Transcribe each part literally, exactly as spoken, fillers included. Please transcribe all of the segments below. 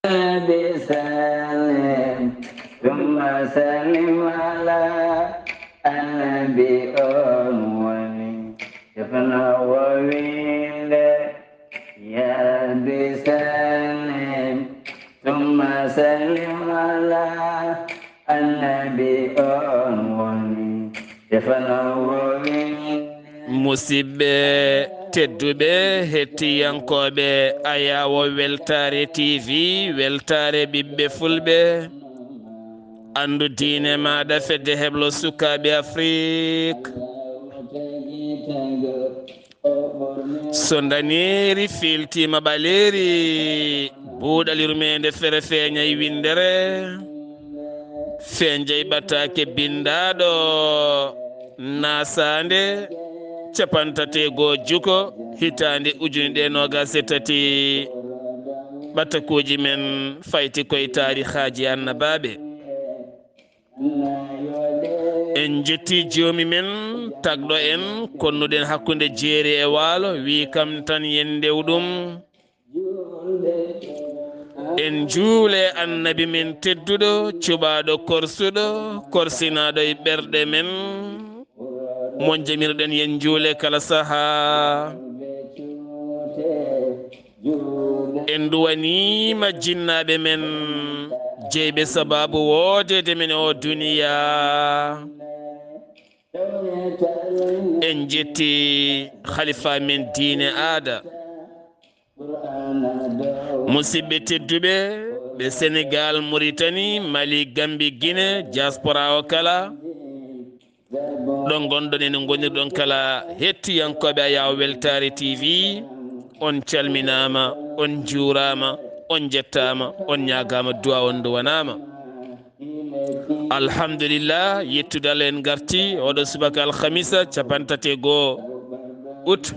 Rabbi sallim, thumma sallim ala annabi on woni. Cefno wo winde, ya Rabbi sallim, thumma sallim ala annabi on woni. Cefno wo winde. Musidɓe tedduɓe, hettiyankooɓe Ayawo Weltaare T V, weltaare ɓiɓɓe fulɓe, anndu diine maaɗa, fedde heblo sukaaɓe Afrik. So ndaneeri fiiltiima ɓaleeri, buuɗal yurmeende fere feeñay winndere, feeñjay ɓataake binndaaɗo, naasaande capantate goo juko, hitaande ujune ɗiɗi e noogas e tati. Ɓatakuuji men fayti koye taarihaaji annabaaɓe. En njetti joomi men tagɗo en, konnuɗen hakkunde jeeri e waalo, wi kam tan yen ndew ɗum. En njuule annabi men tedduɗo, cuɓaaɗo korsuɗo, korsinaaɗo e ɓerɗe men, mo njamirɗen yen njuule kala sahaa. En duwaniima jinnaaɓe men, jeyɓe sabaabu woodeede men e oo duniyaa. En njetti khalifa men diine aada. Musidɓe tedduɓe, ɓe Senegal, Mauritanie, Mali, Gambie, Guinée, diaspora o kala, ɗo ngonɗon ene ngonirɗon kala hettiyankooɓe Ayawo Weltaare T V, on calminaama, on njuuraama, on njettaama, on ñaagaama duwaa, on nduwanaama. Alhamdulillah, yettude Allah, en ngarti oɗo subaka alhamisa, capantati e goo août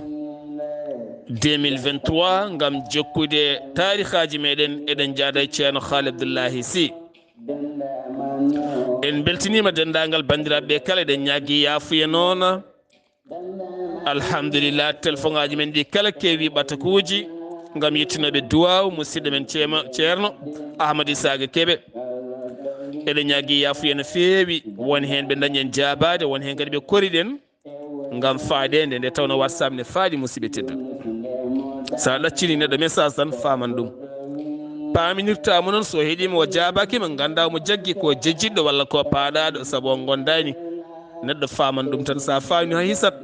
deux mille vingt-trois, ngam jokkude taarihaaji meɗen, eɗen njaada e Ceerno Haali Abdullahi Sy. En mbeltiniima denndaangal banndiraaɓe ɓe kala, eɗen ñaagi yaafuya noona. Alhamdulillah, telefoŋaaji men ɗi kala keewi ɓatakuuji ngam yettinooɓe duwaaw musidɗo men ceema-, Ceerno Ahmad Isaaga Kebe. Eɗen ñaagi yaafuya no feewi, won heen ɓe ndañi en jaabaade, won heen kadi ɓe koriɗen ngam faadeende nde tawnoo WhatsApp ne faadi musidɓe tedduɓe. So a ɗaccini neɗɗo message tan, faaman ɗum. Paaminirtaa mo noon, so heɗiima o jaabaaki ma, nganndaa mo jaggi ko jejjitɗo walla ko paaɗaaɗo, sabu o ngondaani. Neɗɗo faaman ɗum tan, so a faami hay hisat.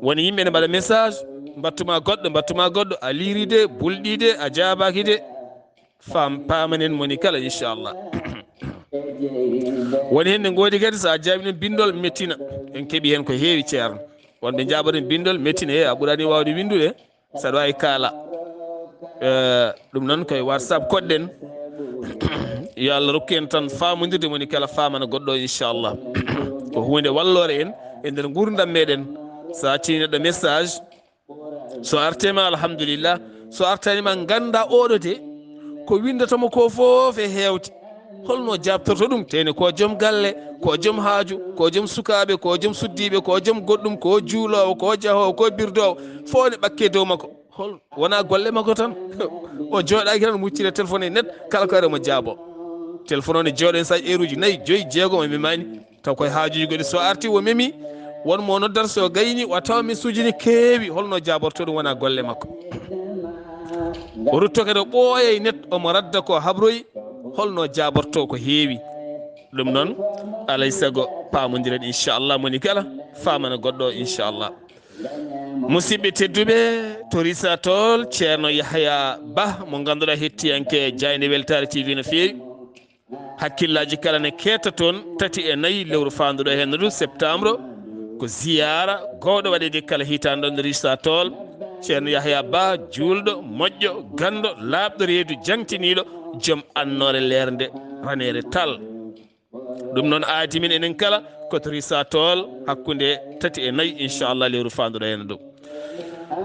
Woni yimɓe ne mbaɗa message, mbattuma goɗɗo, mbattuma goɗɗo, a liiri de, bulɗi de, a jaabaaki de. Faam, paamanen moni kala, inchallah. Woni heen ne ngoodi kadi, so a jaabii noon binndol mettina, en keɓii heen ko heewi, Ceerno. Wonɓe njaabaɗen binndol mettina, he, a ɓuraani waawde winndude, saɗa waawi kaala. Eh, ɗum noon koye WhatsApp koɗɗen. Yo Allah rokku en tan faamondirde, moni kala faamana goɗɗo, inchallah. Ko huunde walloore en e nder nguurndam meɗen. So a accini neɗɗo message, so artema, alhamdulillah. So artanima, ngannda oɗo de, ko winndata mo ko fof e heewde. Holno jaabtorto ɗum? Tawni ko joom galle, ko joom haaju, ko joom sukaaɓe, ko joom suddiiɓe, ko joom goɗɗum, ko juuloowo, ko jahoowo, ko birdoowo, fof ne ɓakke dow makko. Hol, wona golle makko tan. O jooɗaaki tan, muccire téléphone e net, kala ko ari omo jaabo. Téléphone o ne jooɗo en saji heure uji nayi, joyi, jeegom, o memaani. Taw koye haajuuji goɗɗi, so arti o memi, won mo noddata, so gayni o tawa message ne keewi, holno jaaborto ɗum, wona golle makko. O rutto kadi o ɓooya e net, omo radda ko habroyi, holno jaaborto ko heewi. Ɗum noon, alay sago paamondiren, inchallah, moni kala faamana goɗɗo, inchallah. Musidɓe tedduɓe, to Risa Tool, Ceerno Yahaya Bah, mo ngannduɗaa hettiyanke Jaaynde Weltaare T V no feewi. Hakkillaaji kala ne keeta toon, tati e nayi lewru faanduɗo heen ndu, septembre, ko ziyaara gowɗo waɗeede kala hitaande ɗoon Risa Tool. Ceerno Yahaya Bah, juulɗo, moƴƴo, ganndo, laaɓɗo reedu, jaŋtiniiɗo, joom annoore leernde, raneere tal. Ɗum noon aadi min enen kala ko to Risa Tool hakkunde tati e nayi, inchallah, lewru faanduɗo heen ɗum.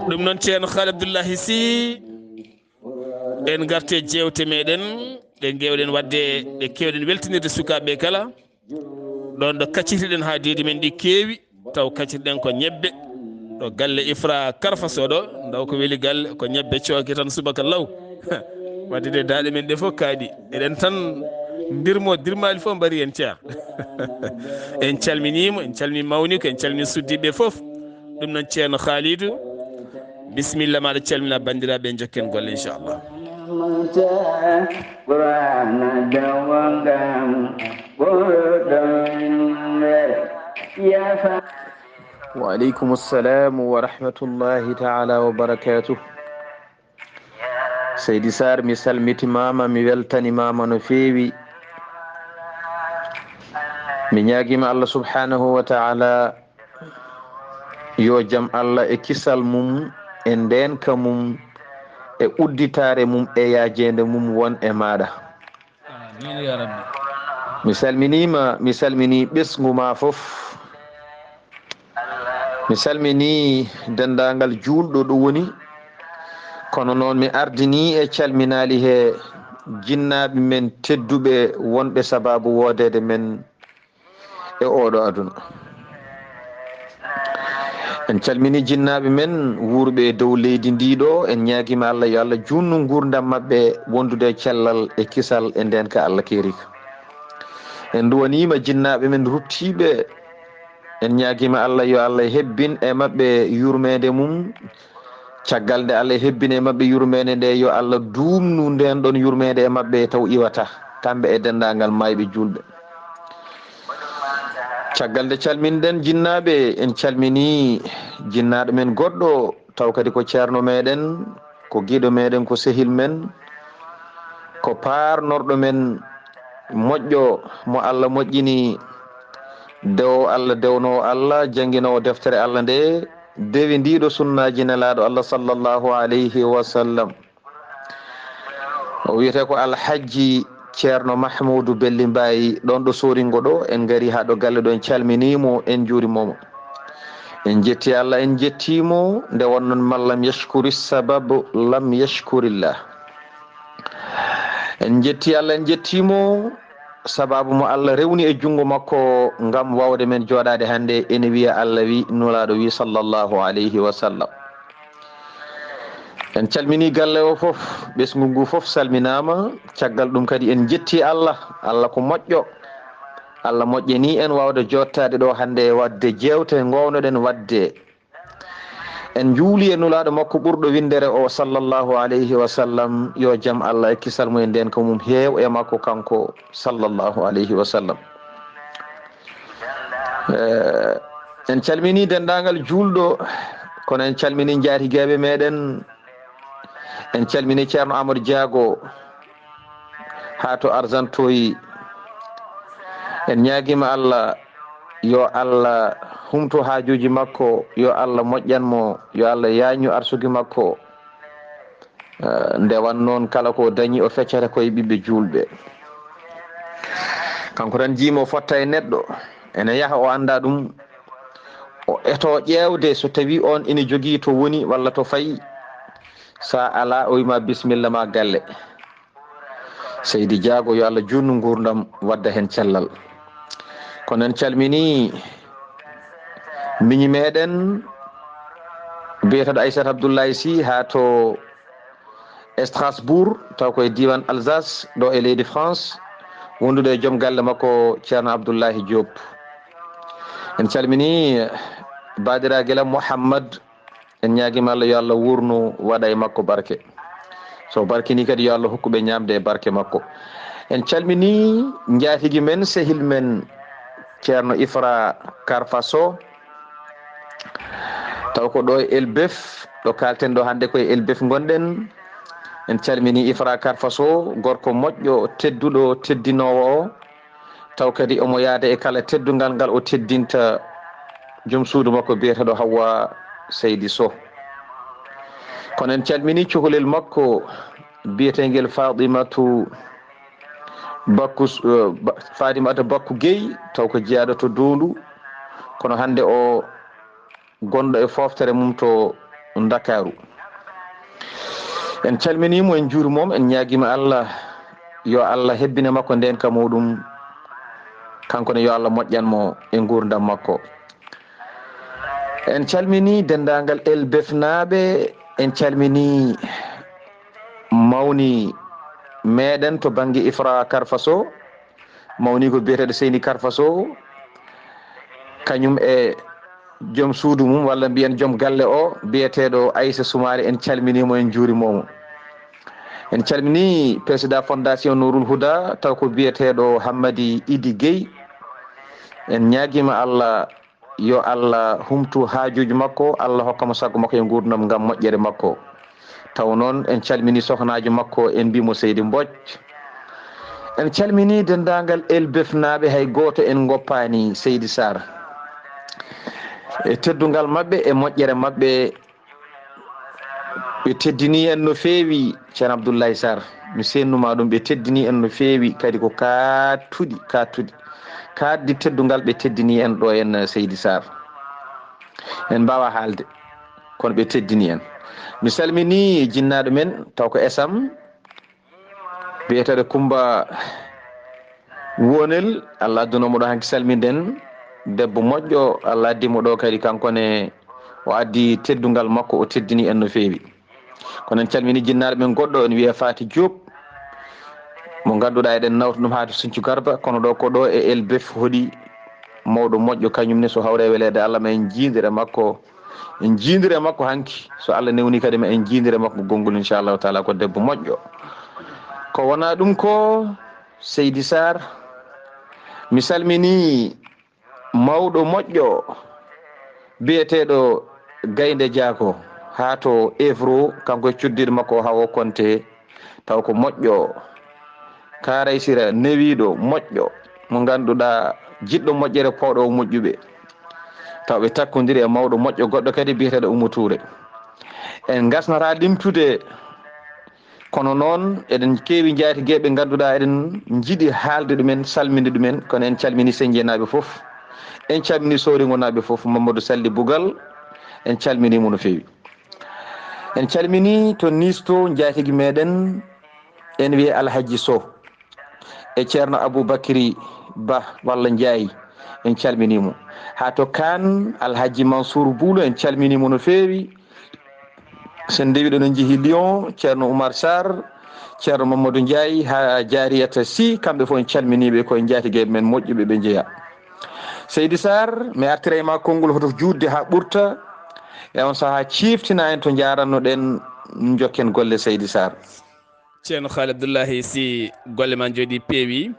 Ɗum noon Ceerno Haali Abdullahi Sy, en ngarte jeewte meɗen, ɗe ngewɗen waɗde, ɗe kewɗen weltinirde sukaaɓe kala. Ɗoon ɗo kaccitiɗen haa deedi men ɗi keewi, taw kaccitiɗen ko ñebbe. Ɗo galle Ifra Karfaso ɗo, ndaw ko weli galle, ko ñebbe cooke tan subaka law. Wadde de daaɗe men ɗe fof kaaɗi. Eɗen tan dirmo, dirmaali fof mbari en, Ceer. En calminiima, en calmini mawniiko, en calmini suddiiɓe fof. Ɗum noon, Ceerno Khalidou, bisimilla maaɗa, calmina banndiraaɓe, en njokken golle, inchallah. Qur'ana dawangam, ɓurɗo en nder, yafa. Wa aleykum salam wa rahmatullahi taala wa barakatuh. Seydi Sarr, mi salmitimaama, mi weltanimaama no feewi. Mi ñaagiima Allah subhanahu wa taala yo jam Allah e kisal mum, e ndeenka mum, e udditaare mum, e yaajeende mum won e maaɗa. Amiin ya Rabbi. Mi salminiima, mi salminii ɓesngu maa fof. Mi salminii denndaangal juulɗo ɗo woni. Kono noon mi ardinii e calminaali he jinnaaɓe men tedduɓe wonɓe sabaabu woodeede men e ooɗo aduna. En calminii jinnaaɓe men wuurɓe e dow leydi ndii ɗo. En ñaagiima Allah yo Allah juutnu nguurndam maɓɓe wondude e cellal e kisal e ndeenka Allah keeriika. En nduwaniima jinnaaɓe men ruttiiɓe. En ñaagiima Allah yo Allah hebbin e maɓɓe yurmeende mum. Caggal nde Allah hebbini e maɓɓe yurmeende nde, yo Allah duumnu ndeen ɗon yurmeende e maɓɓe taw iwata, kamɓe e denndaangal maayɓe juulɓe. Caggal nde calminɗen jinnaaɓe, en calminii jinnaaɗo men goɗɗo, taw kadi ko ceerno meɗen, ko giɗo meɗen, ko sehil men, ko paarnorɗo men moƴƴo mo Allah moƴƴini, dewo Allah, dewnoowo Allah, jannginoowo deftere Allah nde, dewi ndiiɗo sunnaaji Nelaaɗo Allah sallallahu alayhi wa sallam. O wiyetee ko Alhajji Ceerno Mahmuudu Belli Mbaay, ɗoon ɗo Sooringo ɗo. En ngarii haa ɗo galle ɗo, en calminii mo, en njuuriima mo. En njetti Allah, en njettii mo, nde wonnoo man lam yashkuri sabab, lam yashkurillah. En njetti Allah, en njettii mo, sabaabu mo Allah rewni e junngo makko ngam waawde men jooɗaade hannde, ene wiya Allah wi, Nulaaɗo wi, sallallahu alayhi wa sallam. En calminii galle o fof, ɓesngu ngu fof salminaama. Caggal ɗum kadi en njettii Allah. Allah ko moƴƴo. Allah moƴƴinii en waawde jooɗtaade ɗo hannde e waɗde jeewte ngownoɗen waɗde. En njuuli e Nulaaɗo makko ɓurɗo winndere o, sallallahu alayhi wa sallam, yo jam Allah e kisal mum e ndeenka mum heew e makko kanko, sallallahu alayhi wa sallam. Eh, en calminii denndaangal juulɗo, kono en calminii njaatigeeɓe meɗen. En calminii Ceerno Amadou Diago haa to Argenteuil. En ñaagiima Allah, yo Allah humtu haajuuji makko, yo Allah moƴƴan mo, yo Allah yaajnu arsuuji makko. Eh, nde wonnoo noon, kala ko o dañi, o feccata ko e ɓiɓɓe juulɓe. Kanko tan jiimi o fotta e neɗɗo, ene yaha, o anndaa ɗum, o etoo ƴeewde so tawii oon ene jogii to woni walla to fayi. So a alaa, o wiyi ma bisimilla ma galle. Seydi Diago, yo Allah juutnu nguurndam, wadda heen cellal. Kono en calminii miñi meɗen biyeteeɗo Aissata Abdoulaye Sy haa to Strasbourg, taw ko e diiwaan Alsace, ɗo e leydi France, wondude e joom galle makko Ceerno Abdoulahi Diop. En calminii baadiraagal am Mouhammad. En ñaagiima Allah, yo Allah wuurnu, waɗa e makko barke. So barkinii kadi, yo Allah hokku ɓe ñaamde e barke makko. En calminii njaatigi men, sehil men, Ceerno Ifra Karfa Sow. Taw ko ɗo e Elbeuf, ɗo kaalten ɗo hannde, ko e Elbeuf ngonɗen. En calminii Ifra Karfa Sow, gorko moƴƴo, tedduɗo, teddinoowo o. Taw kadi omo yaada e kala teddungal ngal o teddinta joom suudu makko biyeteeɗo Hawwa Seydi Sow. Kono en calminii cukalel makko biyeteengel Fatimatu Bakku, eh, Ba-, Fatimata Bakku Gueye, taw ko jeyaaɗo to Doondu. Kono hannde o gonɗo e fooftere mum to Ndakaaru. En calminii mo, en njuuriima mo, en ñaagiima Allah, yo Allah hebbine makko ndeenka muɗum, kanko ne yo Allah moƴƴan mo e nguurndam makko. En calminii denndaangal Elbefnaaɓe, en calminii mawni meɗen to bannge Ifra Karfaso, mawni ko biyeteeɗo Seyni Karfaso, kañum e joom suudu mum, walla mbiyen joom galle o, biyeteeɗo Aissa Soumaré, en calminii mo, en njuuriima mo. En calminii président fondation Nourul Huda, taw ko biyeteeɗo Hammadi Idi Gueye. En ñaagiima Allah, yo Allah humtu haajuuji makko, Allah hokka mo sago makko e nguurndam ngam moƴƴere makko. Taw noon, en calminii sohnaajo makko, en mbii mo Seydi Mbodj. En calminii denndaangal Elbefnaaɓe, hay gooto en ngoppaani Seydi Sarr. E teddungal maɓɓe, e moƴƴere maɓɓe, ɓe teddinii en no feewi, Ceerno Abdoulaye Sarr. Mi seennumaa ɗum, ɓe teddinii en no feewi, kadi ko kaatuɗi, kaatuɗi. Kaatdi teddungal ɓe teddinii en ɗo en, Seydi Sarr. En mbaawaa haalde, kono ɓe teddinii en. Mi salminii jinnaaɗo men, taw ko Esam, biyeteeɗo Kumba Wonel, Allah adduno mo ɗo hanki, salminde en. Debbo moƴƴo, Allah addi mo ɗo kadi, kanko ne o addi teddungal makko, o teddini en no feewi. Kono en calmini jinnaaɗo men goɗɗo, en wiya Fati Diop, mo ngannduɗaa eɗen nawta ɗum haa to Sinthiou Garba, kono ɗo ko ɗo e Elbef hoɗi mawɗo moƴƴo, kañum ne so hawre weleede Allah ma en jiindire makko, en jiindire makko hanki, so Allah newni kadi ma en jiindire makko gonngol, inchallahu taala, ko debbo moƴƴo. Ko wona ɗum ko Seydi Sarr, mi salmini mawɗo moƴƴo biyeteeɗo Gaynde Jaako haa to Evro, kanko e cuddiiɗo makko o Hawo Konte, taw ko moƴƴo, kaaraysira newiiɗo moƴƴo, mo ngannduɗaa jiɗɗo moƴƴere, pooɗo moƴƴuɓe. Taw ɓe takkondiri e mawɗo moƴƴo goɗɗo kadi biyeteeɗo Oumou Touré. En ngasnata limtude, kono noon eɗen keewi njaatigeeɓe ngannduɗaa eɗen njiɗi haalde ɗumen, salminde ɗumen, kono en calmini Senjeenaaɓe fof, en calmini Sooringonaaɓe fof, Mamadou Salli Bougal, en calmini mo no feewi. En calmini to Nice to njaatigi meɗen, en wiye Alhaji Sow e Ceerno Aboubacry Ba walla Njaay, en calmini mo. Haa to Kaan, Alhaji Mansour Boulo, en calmini mo no feewi. Sen ndewi ɗo, en njehi Lyon, Ceerno Oumar Sarr, Ceerno Mamadou Ndiaye, haa Jariyata Sy, kamɓe fof en calminiiɓe, koye njaatigeeɓe men moƴƴuɓe ɓe njeya. Seydi Sarr, mi artira e ma konngol hoto juutde haa ɓurta. E on sahaa, ciiftina en to njaaranno-ɗen, njokken golle, Seydi Sarr. Ceerno Khaly Abdoulahi Sy, golle ma jooɗi, peewi.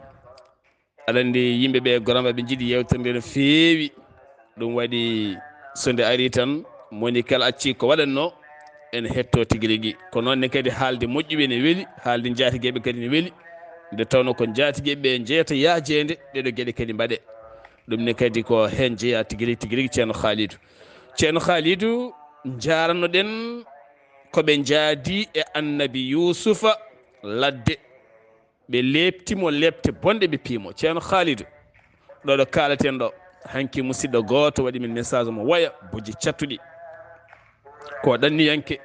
Aɗa anndi yimɓe ɓe, goramba, ɓe njiɗi yeewtere nde no feewi. Ɗum waɗi so nde ari tan, moni kala acci ko waɗatno, en hetto tigi rigi. Ko noon ne kadi haalde moƴƴuɓe ne weli, haalde njaatigeeɓe kadi ne weli. Nde tawno ko njaatigeeɓe ɓe njeyata yaajeende, ɗeɗo geɗe kadi mbaɗe. Ɗum ne kadi ko heen jeyaa tigi rigi, tigi rigi, Ceerno Khalidou. Ceerno Khalidou, njaaranno-ɗen ko ɓe njaadi e Annabi Yuusufa ladde. Ɓe leepti mo leepte bonɗe, ɓe pii mo. Ceerno Khalidou, ɗo ɗo kaalaten ɗo, hanki musidɗo gooto waɗi min message, mo woya bojji cattuɗi. Ko ɗanniyanke,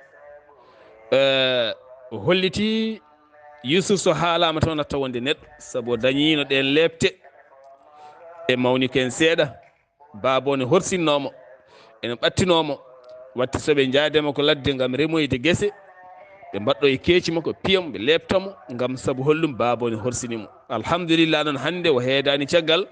eh, holliti Yusuf so haalaama tan, natta wonde neɗɗo, sabu o dañiino ɗeen leepte. E mawni ko en seeɗa. Baaba o ne horsinnoo mo, ene ɓattinoo mo. Watti so ɓe njaadema ko ladde ngam remoyde gese, ɓe mbaɗɗo e keeci makko, piya mo, ɓe leepta mo, ngam sabu holɗum? Baaba o ne horsini mo. Alhamdulillah, noon hannde o heedaani caggal,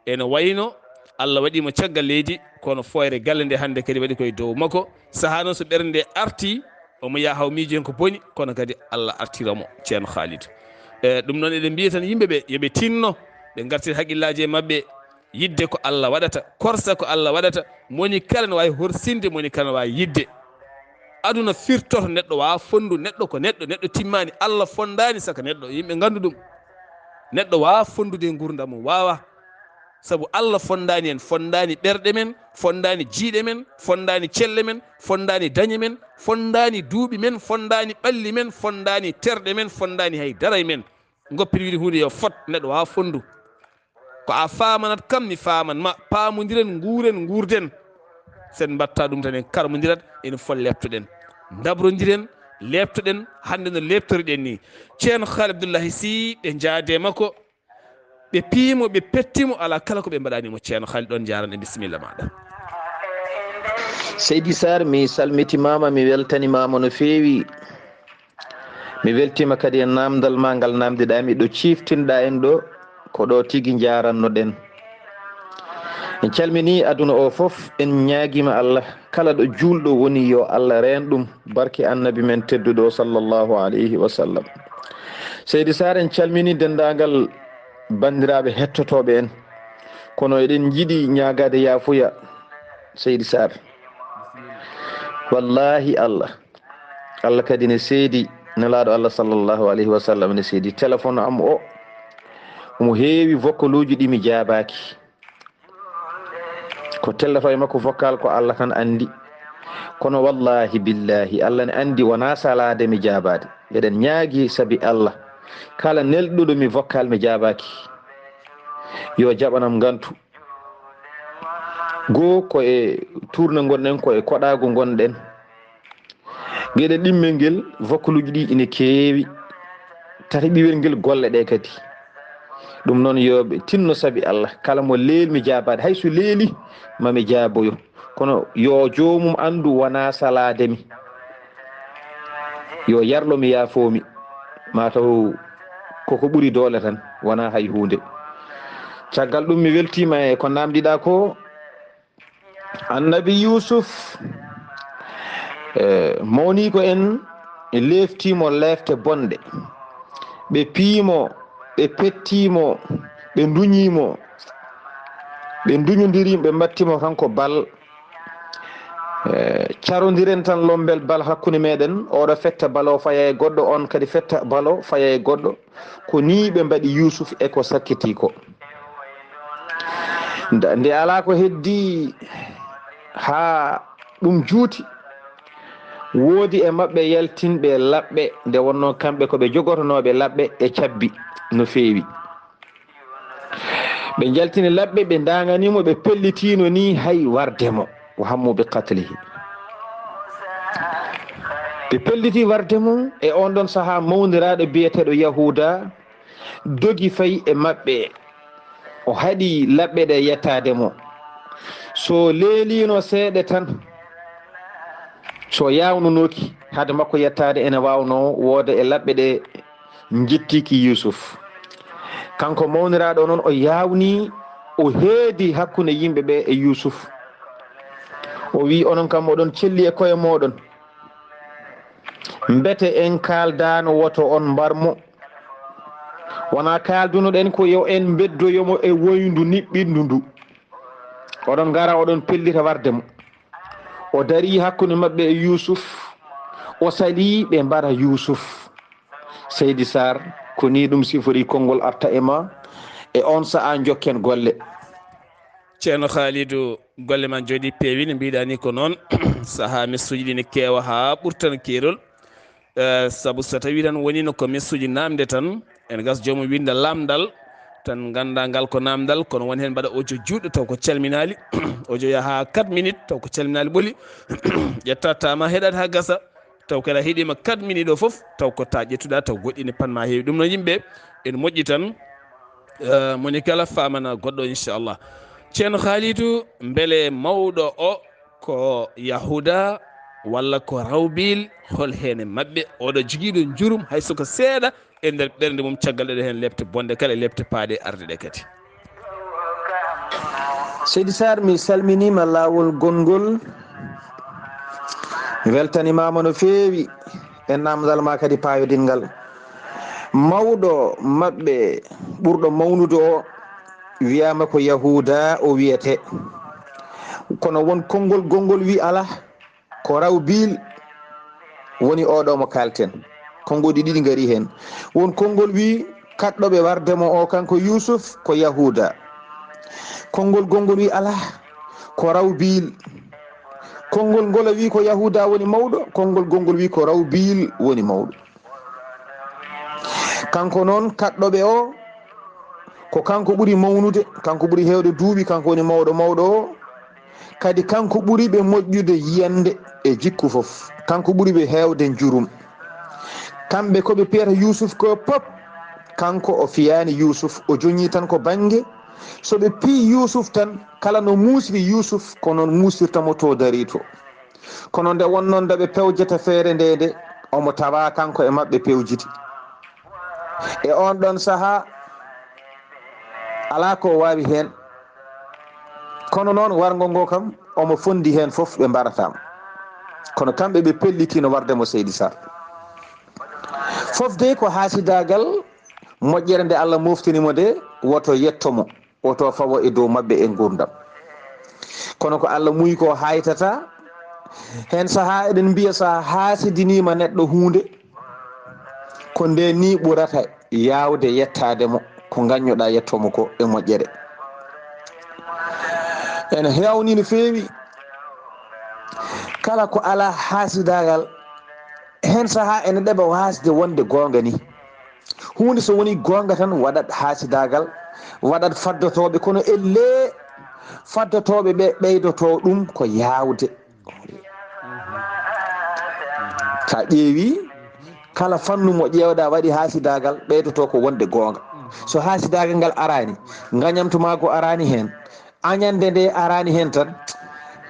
ene wayno Allah waɗi mo caggal leydi, kono fooyre galle nde hannde kadi waɗi koye dow makko. Sahaa noon so ɓernde nde artii, omo yaha haw miijo heen ko boni, kono kadi Allah artira mo, Ceerno Khalid. E, ɗum noon eɗen mbiya tan yimɓe ɓe, yo ɓe tinno, ɓe ngartira haqqillaaji e maɓɓe, yidde ko Allah waɗata, korsa ko Allah waɗata, moni kala ne waawi horsinde, moni kala ne waawi yidde. Aduna firtoto, neɗɗo waawaa fonndu, neɗɗo ko neɗɗo, neɗɗo timmaani, Allah fonndaani saka neɗɗo, yimɓe nganndu ɗum. Neɗɗo waawaa fonndude e nguurndam mum, waawaa. Sabu Allah fonndaani en, fonndaani ɓerɗe men, fonndaani jiiɗe men, fonndaani celle men, fonndaani dañe men, fonndaani duuɓi men, fonndaani ɓalli men, fonndaani terɗe men, fonndaani hay dara e men. Ngoppir wiide huunde yo fot, neɗɗo waawaa fonndu. Ko a faamanat kam, mi faaman ma, paamondiren, nguuren, nguurden. Sen mbatta ɗum tan, en karmondirat, enen fof leeptoɗen. Ndabrondiren, leeptoɗen, hannde no leeptoriɗen ni. Ceerno Khaly Abdoulahi Sy, ɓe njaade makko, ɓe pii mo, ɓe petti mo, alaa kala ko ɓe mbaɗani mo. Ceerno Khaly, ɗoon njaaran e bisimilla maaɗa. Seydi Sarr, mi salmitimaama, mi weltanimaama no feewi. Mi weltiima kadi e naamndal maa ngal naamndiɗaa mi, ɗo ciiftinɗaa en ɗo, ko ɗo tigi njaaranno-ɗen. En calminii aduna o fof, en ñaagiima Allah, kala ɗo juulɗo woni, yo Allah reen ɗum, barke Annabi men tedduɗo, sallallahu alayhi wa sallam. Seydi Sarr, en calminii denndaangal banndiraaɓe hettotooɓe en, kono eɗen njiɗi ñaagaade yaafuya, Seydi Sarr. Wallaahi Allah, Allah kadi ne seedi, Nelaaɗo Allah sallallahu alayhi wa sallam ne seedi. Téléphone am o, omo heewi vokaluuji ɗi mi jaabaaki. Ko tellata e makko vocal ko Allah tan anndi. Kono wallaahi billaahi, Allah ne anndi wonaa salaade mi jaabaade. Eɗen ñaagi sabi Allah. Kala nelɗuɗo mi vocal mi jaabaaki, yo jaɓanam ngantu. Goo ko e tourné ngonɗen, ko e koɗaagu ngonɗen. Geɗe ɗimmel ngel, vokaluuji ɗi ine keewi. Tataɓiwel ngel, golle ɗe kadi. Ɗum noon, yo ɓe tinno sabi Allah. Kala mo leelmi jaabaade, hay so leeli, ma mi jaaboyo. Kono yo joomum anndu wonaa salaade mi. Yo yarlo mi, yaafoo mi. Maa taw koko ɓuri doole tan, wonaa hay huunde. Caggal ɗum, mi weltiima e ko naamndiɗaa ko. Annabi Yuusuf, eh, mawniiko en leeftii mo leefte bonɗe. Ɓe piyi mo, ɓe pettii mo, ɓe nduñii mo, ɓe nduñondiri, ɓe mbatti mo kanko bal. Eh, carondiren tan lombel bal hakkunde meɗen, oɗo fetta bal o faya e goɗɗo, on kadi fetta bal o faya e goɗɗo. Ko nii ɓe mbaɗi Yuusuf e ko sakkitii ko. Nda-, nde alaa ko heddii haa ɗum juuti, woodi e maɓɓe yaltinɓe laɓɓe, nde wonnoo kamɓe ko ɓe jogotonooɓe laɓɓe e cabbi no feewi. Ɓe njaltini laɓɓe, ɓe ndaŋanii mo, ɓe pellitiino nii hay warde mo, wa hammu bi qatlihi. Ɓe pelliti warde mo, e oon ɗoon sahaa mawniraaɗo biyeteeɗo Yahuuda dogi fayi e maɓɓe. O haɗi laɓɓe ɗe yettaade mo. So leeliino seeɗa tan, so yaawnunooki hade makko yettaade, ene waawnoo wooda e laɓɓe ɗe njettiiki Yuusuf. Kanko mawniraaɗo noon, o yaawni, o heedi hakkunde yimɓe ɓe e Yuusuf. O wii, "Onon kam, oɗon celli e koye mooɗon. Mbete en kaaldaano woto on mbar mo? Wonaa kaaldunoɗen ko yo en mbeddoyo mo e woyndu niɓɓindu ndu. Oɗon ngara, oɗon pellita warde mo." O darii hakkunde maɓɓe e Yuusuf, o salii ɓe mbara Yuusuf. Seydi Sarr, ko nii ɗum sifori konngol arta e ma, e oon sahaa njokken golle. Ceerno Khalidou, golle ma njooɗii peewi, no mbiɗa ni ko noon. Sahaa message ɗi ne keewa haa ɓurtan keerol. Eh, sabu so tawi tan wonino ko message namde tan, en gas joomum winnda lamndal, tan ngannda ngal ko namndal, kono won heen mbaɗa audio juutɗo taw ko calminaali, audio yaha quatre minutes taw ko calminaali ɓoli, ƴetta tama heɗat haa gasa, taw kala heɗima quatre minutes o fof, taw ko ta ƴettuɗa, taw goɗɗi ne panma heewi. Ɗum noon yimɓe, en moƴƴi tan, eh, moni kala famana goɗɗo, inchallah. Ceerno Khalidou, mbele mawɗo o ko Yahuda walla ko Rawbil? Hol heen e maɓɓe oɗo jogiiɗo njurum, hay so ko seeɗa, e nder ɓernde mum, caggal ɗe heen lepte bonɗe kala e lepte paaɗe arde ɗe kadi? Seydi Sarr, mi salminiima laawol gonngol. Mi weltanimaama no feewi e naamndal ma kadi paayodinngal. Mawɗo maɓɓe ɓurɗo mawnude o wiyaama ko Yahuda o wiyetee. Kono won konngol gonngol wi alaa, ko Rawbil woni oɗo mo kalten. Konngooji ɗiɗi ngari heen. Won konngol wi kaɗɗo ɓe warde mo o, kanko Yuusuf, ko Yahuda. Konngol gonngol wi alaa, ko Rawbil. Konngol ngol wi ko Yahuda woni mawɗo, konngol gonngol wi ko Rawbil woni mawɗo. Kanko noon, kaɗɗo ɓe o, ko kanko ɓuri mawnude, kanko ɓuri heewde duuɓi, kanko woni mawɗo mawɗo o. Kadi kanko ɓuri ɓe moƴƴude yiyannde e jikku fof. Kanko ɓuri ɓe heewde njurum. Kamɓe ko ɓe piyata Yuusuf ko pop, kanko o fiyaani Yuusuf, o joñii tan ko bannge. So ɓe piyi Yuusuf tan, kala no muusiri Yuusuf, ko noon muusirta mo to darii to. Kono nde wonnoo nde ɓe pewjata feere nde, nde omo tawa kanko e maɓɓe pewjidi. E on ɗon sahaa, alaa ko o waawi heen. Kono noon, warngo ngoo kam, omo fondi heen fof, ɓe mbarataama. Kono kamɓe ɓe pellitino warde mo, Seydi Sar. Fof dey ko haasidaagal moƴƴere nde Allah moftini mo nde, woto yetto mo, woto fawo e dow maɓɓe e nguurndam. Kono ko Allah muuyi ko haytata. Heen sahaa eɗen mbiya, so a haasidiniima neɗɗo huunde, ko nde ni ɓurata yaawde yettaade mo, ko ngaññoɗaa yetto mo ko e moƴƴere. Ene heewni no feewi. Kala ko alaa haasidaagal, heen sahaa ene ɗeɓa waasde wonde goonga ni. Huunde so woni goonga tan, waɗat haasidaagal, waɗat faddotooɓe, kono ellee faddotooɓe ɓe ɓeydoto ɗum ko yaawde. Ka ƴeewi, kala fannu mo ƴeewɗa waɗi haasidaagal, ɓeydoto ko wonde goonga. So haasidaagal ngal araani, ngañamtu maa go araani heen, añande nde araani heen tan,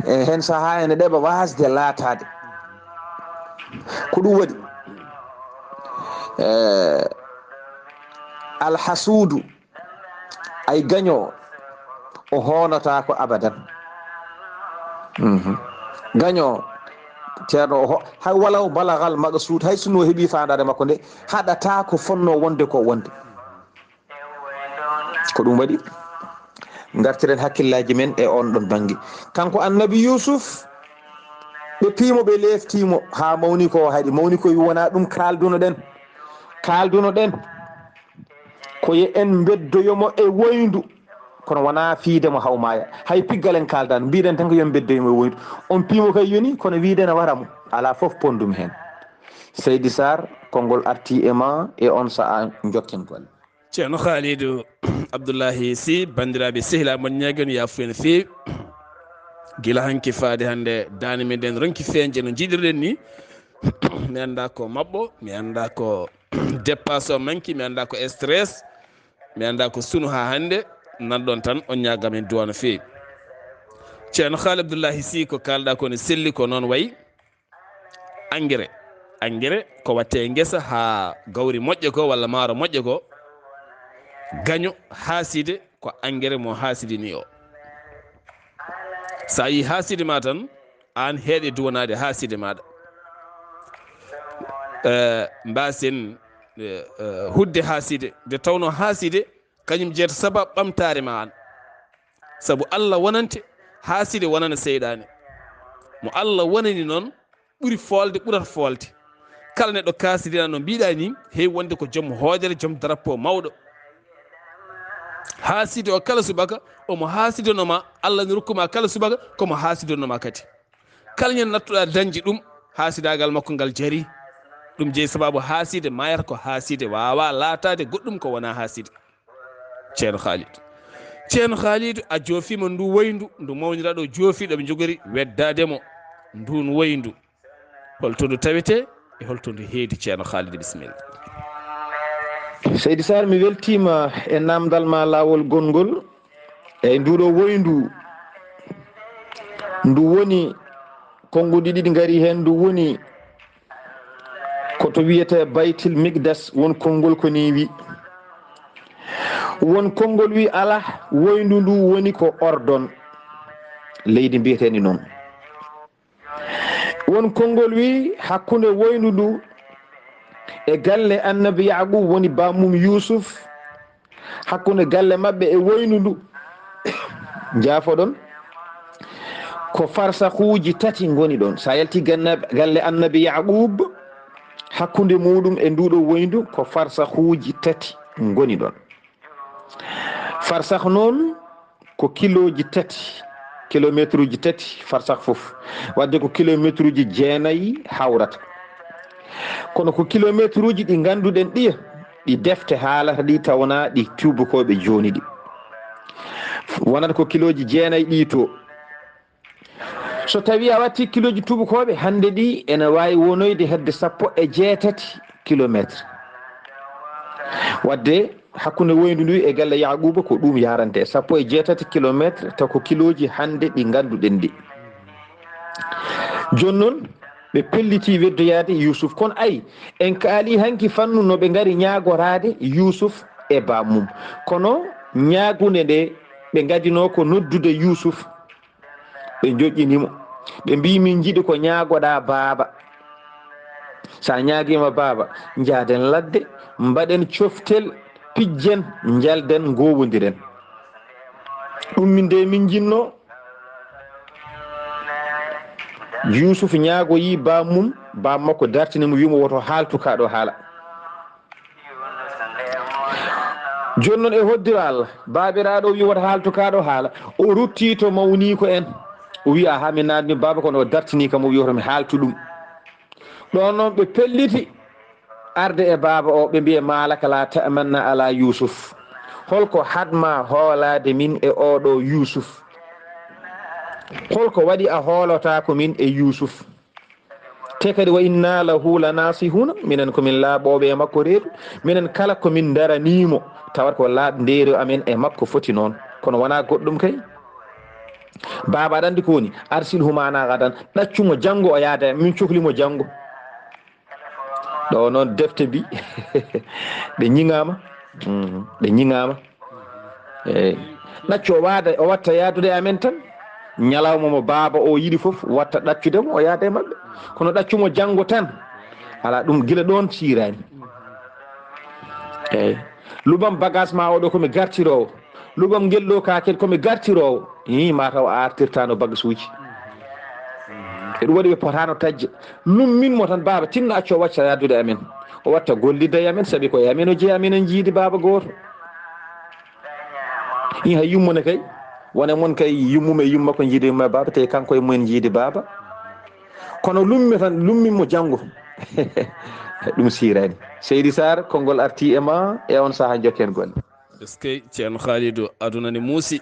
e heen sahaa ene ɗeɓa waasde laataade. Ko ɗum waɗi, e, alhasuudu, ay gaño, o hoonotaako abadan. Mhm. Gaño, ceerno, o ho-, hay walaw balagal maqsuud, hay sinno o heɓi faandaare makko nde, haɗata ko fonnoo wonde ko wonde. Ko ɗum waɗi, ngartiren hakkillaaji men e on ɗon bannge. Kanko Annabi Yuusuf, ɓe piimo, ɓe leeftiimo haa mawni ko o haɗi. Mawni ko wi wonaa ɗum kaalduno ɗen. Kaalduno ɗen ko ye en mbeddoyo mo e woyndu, kono wonaa fiide mo haw maaya. Hay piggal en kaaldaano, mbiɗen tan ko yo en mbeddoyo mo e woyndu. On piimo kay yoni, kono wiide na wara mo. Alaa fof pondumi heen. Seydi Sarr, konngol arti e ma e on sa'a njokken golle. Ceerno Khalidou Abdoulahi Sy, banndiraaɓe sehilaaɓe, mon ñaagi on yaafuya no feewi. Gila hanki faade hannde, daande men nden ronki feeñde no njiɗirɗen ni. Mi anndaa ko maɓɓo, mi anndaa ko dépassement ki, mi anndaa ko stress, mi anndaa ko sunu haa hannde. Nan ɗon tan, on ñaagaama en duwaa no feewi. Ceerno Khalidou Abdoulahi Sy, ko kaalɗaa ko ne selli, ko noon wayi. Engrais. Engrais ko watte e ngesa haa gawri moƴƴa ko walla maaro moƴƴa ko. Gaño haaside ko engrais mo haasidini o. So a yii haaside ma tan, aan heeɗe duwanaade haaside maaɗa. Eh, mbaasen, eh, eh, hudde haaside. Nde tawnoo haaside, kañum jeeta sabab ɓamtaare ma aan. Sabu Allah wonante, haaside wonana seyɗaane. Mo Allah wonani noon, ɓuri foolde, ɓurata foolde. Kala neɗɗo kaasidina no mbiɗa ni, heewi wonde ko joom hoodere, joom drapeau mawɗo. Haaside o kala subaka, omo haasidono ma, Allah ne rokku ma kala subaka, komo haasidono ma kadi. Kala ñande nattuɗa dañde ɗum, haasidaagal makko ngal jari. Ɗum jeyi sababu haaside, mayata ko haaside, waawa laataade goɗɗum ko wona haaside. Ceerno Khalidou. Ceerno Khalidou, a joofiima ndu woyndu, ndu mawniraaɗo joofi ɗo ɓe njogori weddaade mo. Ndun woyndu, holto ndu tawetee e holto ndu heedi, Ceerno Khalidou, bisimilla. Seydi Sarr, mi weltiima e naamndal ma laawol gongol. Eyi, nduɗo woyndu, ndu woni, konnguɗi ɗiɗi ngari heen, ndu woni ko to wiyetee Baytil Miqdas, won konngol ko ni wi. Won konngol wi alaa, woyndu ndu woni ko Ordon, leydi mbiyeteeni noon. Won konngol wi hakkunde woyndu ndu e galle Annabi Yaqub, woni bammum Yusuf, hakkunde galle maɓɓe e woyndu ndu, njaafoɗon, ko farsahuuji tati ngoni ɗon. So a yalti ganna-, galle Annabi Yaqub, hakkunde muɗum e nduɗo woyndu ko farsahuuji tati ngoni ɗon. Farsah noon ko kilooji tati, kilomeetruuji tati farsah fof, wadde ko kilomeetruuji jeenayi hawrata. Kono ko kilomeetruuji ɗi ngannduɗen ɗi, ɗi defte haalata ɗi, taw wonaa ɗi tuubakooɓe jooni ɗi. Wonata ko kilooji jeenayi ɗi to. So tawii a wattii kilooji tuubakooɓe, hannde ɗi ene waawi wonoyde hedde sappo e jeetati kilomeetre. Wadde hakkunde woyndu ndu e galle Yaaquuba ko ɗum yarante, sappo e jeetati kilomeetre, taw ko kilooji hannde ɗi ngannduɗen ɗi. Jooni noon, Ɓe pelliti weddoyaade Yuusuf. Kono ay, en kaali hanki fannu no ɓe ngari ñaagoraade Yuusuf e bammum. Kono ñaagunde nde ɓe ngadinoo ko noddude Yuusuf. Ɓe njoƴƴini mo. Ɓe mbii, "Min njiɗi ko ñaagoɗaa baaba. So a ñaagiima baaba, njaaden ladde, mbaɗen coftel, pijjen, njalden, ngoowondiren. Ɗum min de min njinnoo." Yuusuf ñaagoyi bammum, baam makko dartini mo, wii mo, "Woto haaltu kaa ɗoo haala." Jooni noon e hoddiro Allah, baabiraaɗo o wii, "Woto haaltu kaa ɗoo haala." O ruttii to mawniiko en. O wii, "Aha, mi naatni baaba, kono o dartinii kam, o wii, woto mi haaltu ɗum." Ɗoon noon ɓe pelliti arde e baaba o, ɓe mbiye, "Maa laka laa ta'manna alaa Yuusuf." Holko haɗ maa hoolaade min e oo ɗoo Yuusuf? Holko waɗi a hoolotaako min e Yuusuf? Te kadi, "Wa inna lahu lanaasihuuna," minen ko min laaɓooɓe e makko reedu. Minen kala ko min ndaranii mo, tawat ko laaɓndeeri amen e makko foti noon. Kono wonaa goɗɗum kay. Baaba, aɗa anndi ko woni? "Arsilhu maana gadan." Ɗaccu mo janngo o yaada, min cohli mo janngo. Ɗo noon defte mbi ɗe ñiŋaama. Mm, ɗe ñiŋaama. Eey. Ɗaccu o waada, o watta yaadude e amen tan. Ñalawma mo baaba o yiɗi fof, watta ɗaccude mo, o yaada e maɓɓe. Kono ɗaccu mo janngo tan, alaa, ɗum gila ɗoon siiraani. Eey. Luɓam bagage ma o ɗo ko mi gartiroowo. Luɓam ngel ɗo ka kadi ko mi gartiroowo. Ii, ma taw a artirtaano bagasuuji. E ɗum waɗi ɓe potaano tajje. Lummin mo tan, baaba, tinno accu o wacca yaadude amen. O watta gollidde e amen, sabi ko e amen o jeyi, amen en jiidi baaba gooto. Ii, hay yummo ne kay. Wona mon kay yummum e yumma ko jiidi yumma e baaba, tawi kanko e mumen jiidi baaba. Kono lummi tan, lummin mo janngo. Ɗum siiraani. Seydi Sarr, konngol arti e ma e on sahaa, njokken golle. Eskey, Ceerno Khalidou, aduna ne muusi.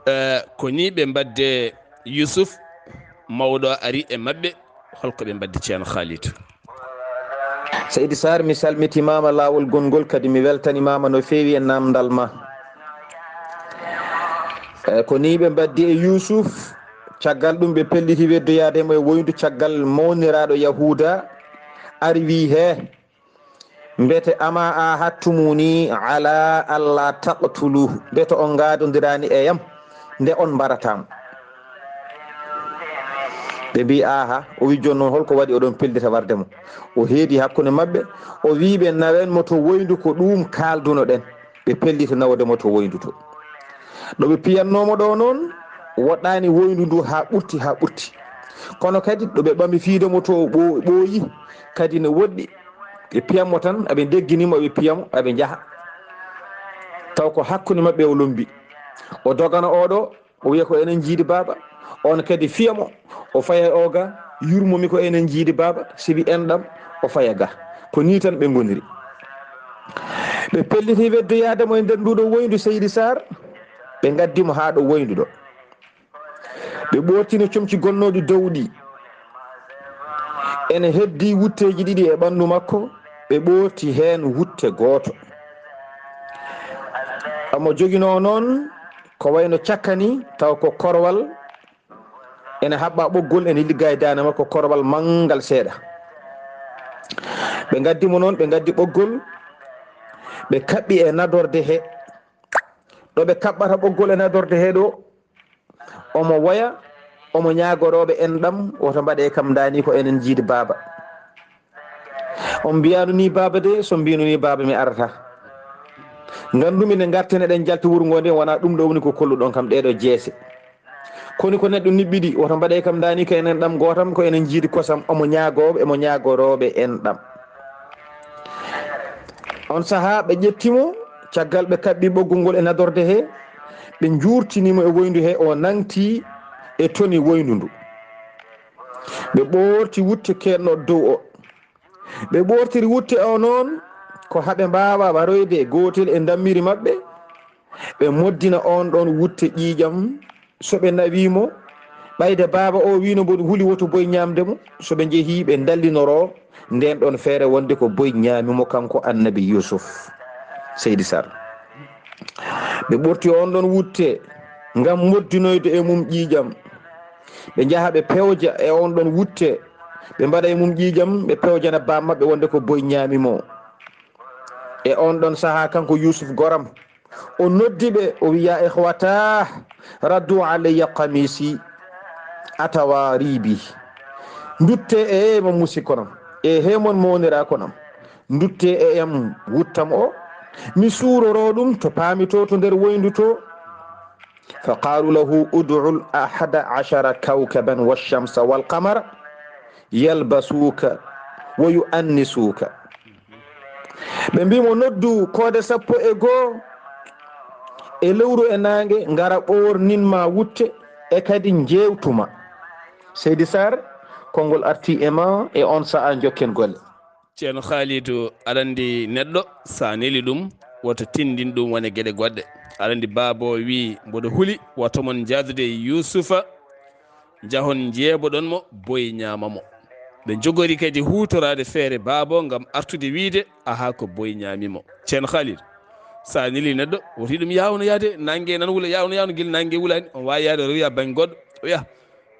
Eh, ko ni ɓe mbadde Yusuf, mawɗo ari e maɓɓe, holko ɓe mbadde Ceerno Khalidou? Seydi Sarr, mi salmitimaama laawol gonngol, kadi mi weltanimaama no feewi e namndal ma. Eh, ko ni ɓe mbaddi e Yuusuf, caggal ɗum ɓe pelliti weddoyaade mo e woyndu caggal mawniraaɗo Yahuuda ari wii, "He, mbete ama a hattumuni ala alla taqtuluhu, mbete on ngaadondiraani e yam nde on mbarata mo?" Ɓe mbi, "Aha." O wi, "Jooni noon, holko waɗi oɗon pellita warde mo?" O heedi hakkunde maɓɓe, o wi ɓe, "Nawen mo to woyndu, ko ɗum kaaldunoɗen." Ɓe pelliti nawde mo to woyndu to. Ɗo ɓe piyannoo mo ɗo noon, woɗɗaani woyndu ndu haa ɓurti, haa ɓurti. Kono kadi ɗo ɓe ɓami fiide mo to ɓo-, ɓooyi, kadi ne woɗɗi. Ɓe piyan mo tan, aɓe ndeggini mo, aɓe piya mo, aɓe njaha. Taw ko hakkunde maɓɓe o lombi. O dogana oɗo, o wiya ko enen jiidi baaba. On kadi fiya mo, o faya o ga, yurmomi ko enen jiidi baaba, sibi enɗam, o faya ga. Ko ni tan ɓe ngoniri. Ɓe pelliti weddoyaade mo e nder nduɗo woyndu, Seydi Sarr. Ɓe ngaddi mo haa ɗo woyndu ɗo. Ɓe ɓoortino comci gonnooɗi dow ɗi. Ene heddi wutteeji ɗiɗi e ɓanndu makko, ɓe ɓoorti heen wutte gooto. Omo joginoo noon ko wayno cakka ni, taw ko korwal, ene haɓɓa ɓoggol, ene ligga e daande makko, korwal manngal seeɗa. Ɓe ngaddi mo noon, ɓe ngaddi ɓoggol, ɓe kaɓɓi e nadorde he. Ɗo ɓe kaɓɓata ɓoggol e nadorde he ɗo, omo woya, omo ñaagorooɓe enɗam, woto mbaɗe kam ndaani ko enen jiidi baaba. On mbiyano ni baaba de, so mbino ni baaba mi arata. Ngandumi nde ngarten eɗen jalti wuro ngo nde, wona ɗum ɗo woni ko kolluɗon kam ɗeɗo jeese. Koni ko neɗɗo niɓɓiɗi, woto mbaɗe kam ndaani ko enen ɗam gootam, ko enen jiidi kosam, omo ñaagooɓe, omo ñaagorooɓe enɗam. On sahaa ɓe ƴetti mo, caggal ɓe kaɓɓi ɓoggol ngol e nadorde he, ɓe njuurtini mo e woyndu he, o nangti e toni woyndu ndu. Ɓe ɓoorti wutte keedno dow o. Ɓe ɓoortiri wutte o noon, ko haɓe mbaawa waroyde e gootel e ndammiri maɓɓe, ɓe moddina on ɗon wutte ƴiiƴam. So ɓe nawii mo, ɓayde baaba o wiino mboɗo huli woto boy ñaamde mo, so ɓe njehii ɓe ndallinoroo ndeen ɗon feere wonde ko boy ñaami mo kanko Annabi Yuusuf. Seydi Sarr. Ɓe ɓorti on ɗon wutte ngam moddinoyde e mum ƴiiƴam. Ɓe njaha ɓe pewja e on ɗon wutte Ɓe mbaɗa e mum ƴiiƴam, ɓe pewjana baa maɓɓe wonde ko boy ñaami mo. E on ɗon sahaa, kanko Yuusuf goram, o noddi ɓe, o wi, "Ya ikhwata, raddu alayya qamisi atawa ribi." Ndutte e mon musikkonam, e he mon mawniraa konam. Ndutte e am wuttam o, mi suuroroo ɗum to paami to, to nder woyndu to. Fa qaalu lahu ud'u ahada ashara kawkaban wash-shamsa wal qamara yalbasuuka wa yu'annisuuka. Ɓe mbi mo, "Noddu koode sappo e goo e lewru e naange, ngara ɓoornin ma wutte e kadi njeewtuma." Seydi Sarr, konngol arti e ma e on sa'a, njokken golle. Ceerno Khalidou, aɗa anndi neɗɗo, so a neli ɗum, woto tinndin ɗum wone geɗe goɗɗe. Aɗa anndi baaba o wii, "Mboɗo huli, woto mon njahdude Yuusufa, njahon njeeboɗon mo, boy ñaama mo." Ɓe njogori kadi huutoraade feere baaba o ngam artude wiide, "Ahaa, ko boy ñaami mo." Ceerno Khalidou, so a neli neɗɗo, woto ɗum yaawno yahde, naange nan wula, yaawno, yaawno, gila naange wulaani, on waawi yahde, o rewi a baŋ goɗɗo, o yaha.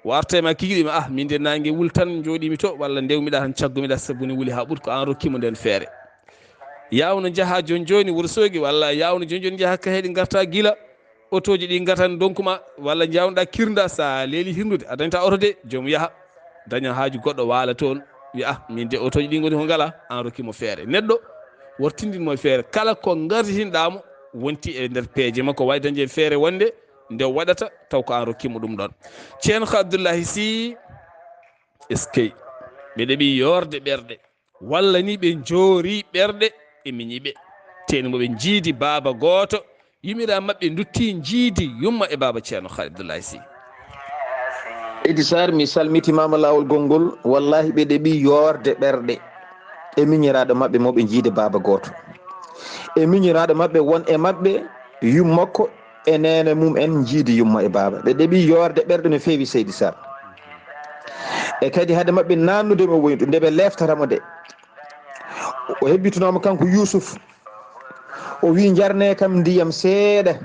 Warta e ma kikiɗe ma, "Ah, min de naange wul tan njooɗiimi to, walla ndewmiɗa tan caggumiɗa, sabu ne wuli haa ɓuri, ko aan rokkiimo nden feere." Yaawno njaha jooni jooni Wuro Soogi, walla yaawno jooni jooni njaha Kaheeɗi, ngarta gila otooji ɗi ngartan ndonku ma, walla njaawnoɗa kirnda, sa leeli hirnude, a dañta oto de, joom yaha daña haaju goɗɗo waala toon, wiya, "Ah, min de otooji ɗi ngoni ko ngala," aan rokkiimo feere. Neɗɗo, woto tinndin mo e feere. Kala ko ngartitinɗa mo, wonti e nder peeje makko, waawi dañde heen feere wonde nde waɗata taw ko aan rokkiimo ɗum ɗoon. Ceerno Abdullahi Sy, eskey, ɓe ɗeɓi yoorde ɓerɗe, walla ni ɓe njoori ɓerɗe e miñi ɓe. Teeni mo ɓe njiidi baaba gooto, yumiraa maɓɓe ndutti njiidi yumma e baaba Ceerno Khalid Abdullahi Sy. Seydi Sarr, mi salmitimaama laawol gonngol, wallahi ɓe ɗeɓi yoorde ɓerɗe e miñiraaɗo maɓɓe mo ɓe njiidi baaba gooto. E miñiraaɗo maɓɓe won e maɓɓe yummakko e neene mum en njiidi yumma e baaba. Ɓe ɗeɓi yoorde ɓerɗe no feewi, Seydi Sarr. E kadi hade maɓɓe naannude mo woyndu nde ɓe leeftata mo nde. O hebbitinooma kanko Yuusuf. O wi, "Njarne kam ndiyam seeɗa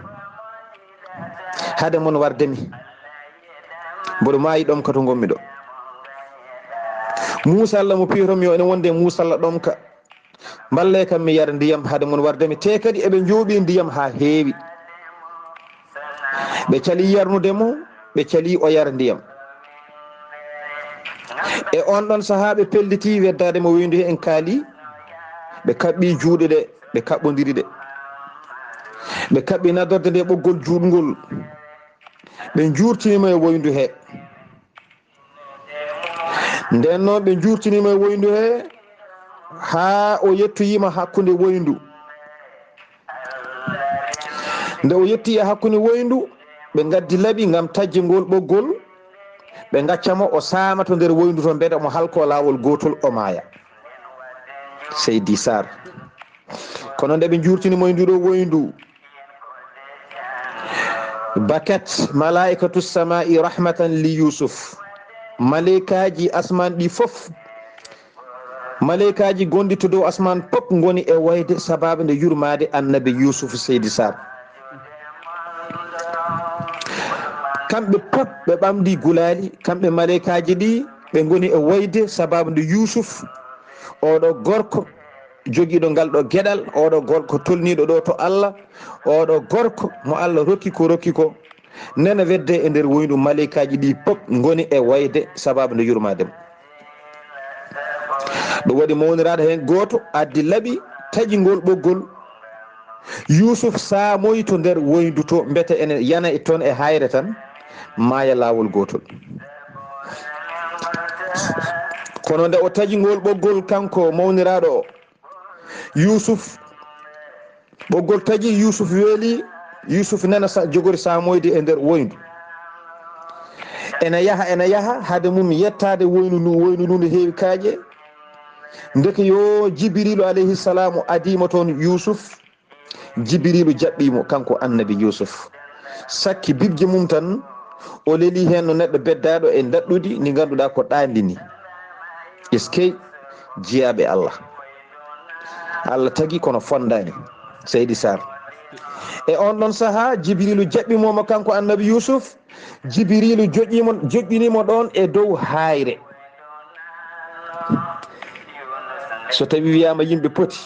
hade mon warde mi. Mboɗo maayi ɗomka to ngonmi ɗo. Muusalla mo piyoton mi o ene wonde muusalla ɗomka. Mballe kam mi yara ndiyam hade mon warde mi." Te kadi eɓe njooɓi ndiyam haa heewi. Ɓe cali yarnude mo, ɓe cali o yara ndiyam. E on ɗon sahaa ɓe pelliti weddaade mo woyndu he en kaali. Ɓe kaɓɓi juuɗe ɗe, ɓe kaɓɓondiri ɗe. Ɓe kaɓɓi nadorde nde ɓoggol juuɗngol. Ɓe njuurtini mo e woyndu he. Nden noon ɓe njuurtini mo e woyndu he haa o yettoyiima hakkunde woyndu. Nde o yetti e hakkunde woyndu, ɓe ngaddi laɓi ngam tajjingol ɓoggol, ɓe ngacca mo o saama to nder woyndu to mbele omo halkoo laawol gootol o maaya. Seydi Sarr. Kono nde ɓe njuurtini mo e ndu ɗo woyndu, bakat malaa'ikatu samaa'i rahmatan li Yuusuf. Maleykaaji asmaan ɗi fof, maleykaaji gonɗi to dow asmaan pop ngoni e wayde sababu nde yurmaade annabi Yuusuf, Seydi Sarr. Kamɓe pop ɓe ɓamɗi gulaali, kamɓe maleykaaji ɗi ɓe ngoni e wayde sababu nde Yuusuf, oɗo gorko jogiiɗo ngal ɗo geɗal, oɗo gorko tolniiɗo ɗo to Allah, oɗo gorko mo Allah rokki ko rokki ko, nana wedde e nder woyndu, maleykaaji ɗi pop ngoni e wayde sababu nde yurmaade mo. Ɗum waɗi mawniraaɗo heen gooto addi laɓi taƴi ngol ɓoggol. Yuusuf saamoyi to nder woyndu to, mbete ene yana e toon e hayre tan, maaya laawol gootol. Kono nde o taƴi ngol ɓoggol, kanko mawniraaɗo o, Yuusuf, ɓoggol taƴi, Yuusuf weeli, Yuusuf nana sa-, jogori saamoyde e nder woyndu. Ene yaha, ene yaha, hade mum yettaade woyndu ndu, woyndu ndu ndu heewi kaaƴe. Ndeke yo Jibiriilu alayhi salaamu adii mo toon Yuusuf. Jibiriilu jaɓɓii mo, kanko annabi Yuusuf. Sakki bibje mum tan, o leli heen no neɗɗo beddaaɗo e ndaɗɗudi ndi ngannduɗaa ko ɗaandi ni. Eskey, jiyaaɓe Allah. Allah tagi kono fondaani, Seydi Sarr. E on ɗon sahaa, Jibiriilu jaɓɓi mo, mo kanko annabi Yuusuf. Jibiriilu joƴƴi mo, joƴƴini mo ɗoon e dow haayre. So tawi wiyama yimɓe poti,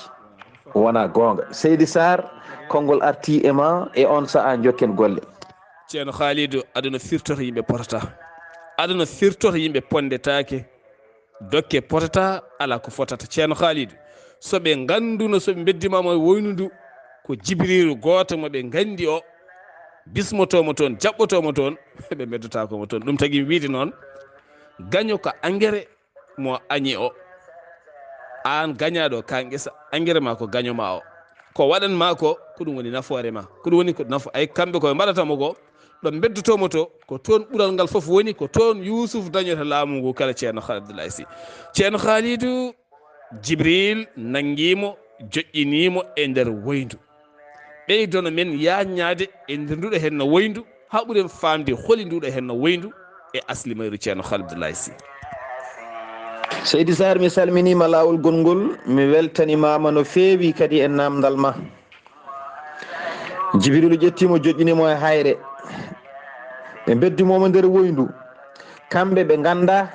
wona gonga. Seydi Sarr, konngol arti e ma e on sa'a, jokken golle. Ceerno Khalidou, aduna firtoto yimɓe potata. Aduna firtoto yimɓe pondetake. Dokke potata, ala ko fotata. Ceerno Khalidou, so ɓe nganduno, so ɓe beddimama e woyndu ndu, ko Jibrilu gooto mo ɓe ngandi o, bismotomo toon, jaɓɓotomo toon, ɓe beddotako mo toon. Ɗum tagi mi wiide noon, gaño ko engrais mo añi o. Aan gañaaɗo ka ngesa, engrais ma ko gaño ma o. Ko waɗan ma ko, ko ɗum woni nafoore ma. Ko ɗum woni ko nafo-, ay kamɓe koye mbaɗata mo ko, ɗo beddoto mo to, ko toon ɓural ngal fof woni, ko toon Yuusuf dañata laamu ngu kala Ceerno Khalid Abdoulaye Sy. Ceerno Khalidou, Jibril nanngii mo, joƴƴinii mo e nder woyndu. Ɓeydono men yaaññaade e nder nduɗo henno woyndu, haa ɓuren faamde holi nduɗo henno woyndu e asli mayru Ceerno Khalid Abdoulaye Sy. Seydi Sarr, mi salminiima laawol gongol, mi weltanimaama no feewi kadi e naamndal ma. Jibrilu ƴetti mo, joƴƴini mo e hayre. Ɓe mbeddi mo mo nder woyndu. Kamɓe ɓe nganndaa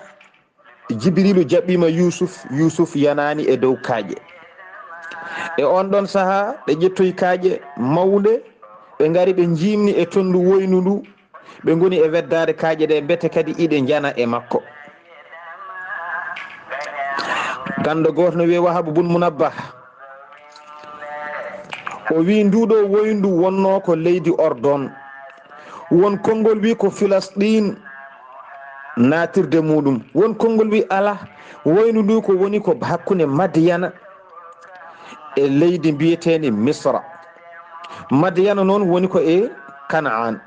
Jibrilu jaɓɓiima Yuusuf, Yuusuf yanaani e dow kaaƴe. E oon ɗoon sahaa, ɓe ƴettoyi kaaƴe mawnde, ɓe ngari, ɓe njiimni e tonndu woyndu ndu, ɓe ngoni e weddaade kaaƴe ɗe, mbete kadi iɗe njana e makko. Ganndo gooto no wiyee Wahabu bun Munabbah. O wii nduɗo woyndu wonnoo ko leydi Ordon. Won konngol wii ko Filastin naatirde muɗum. Won konngol wii alaa, woyndu ndu ko woni ko hakkunde Madiyana e leydi mbiyeteendi Misra. Madiyana noon woni ko e Kanaan.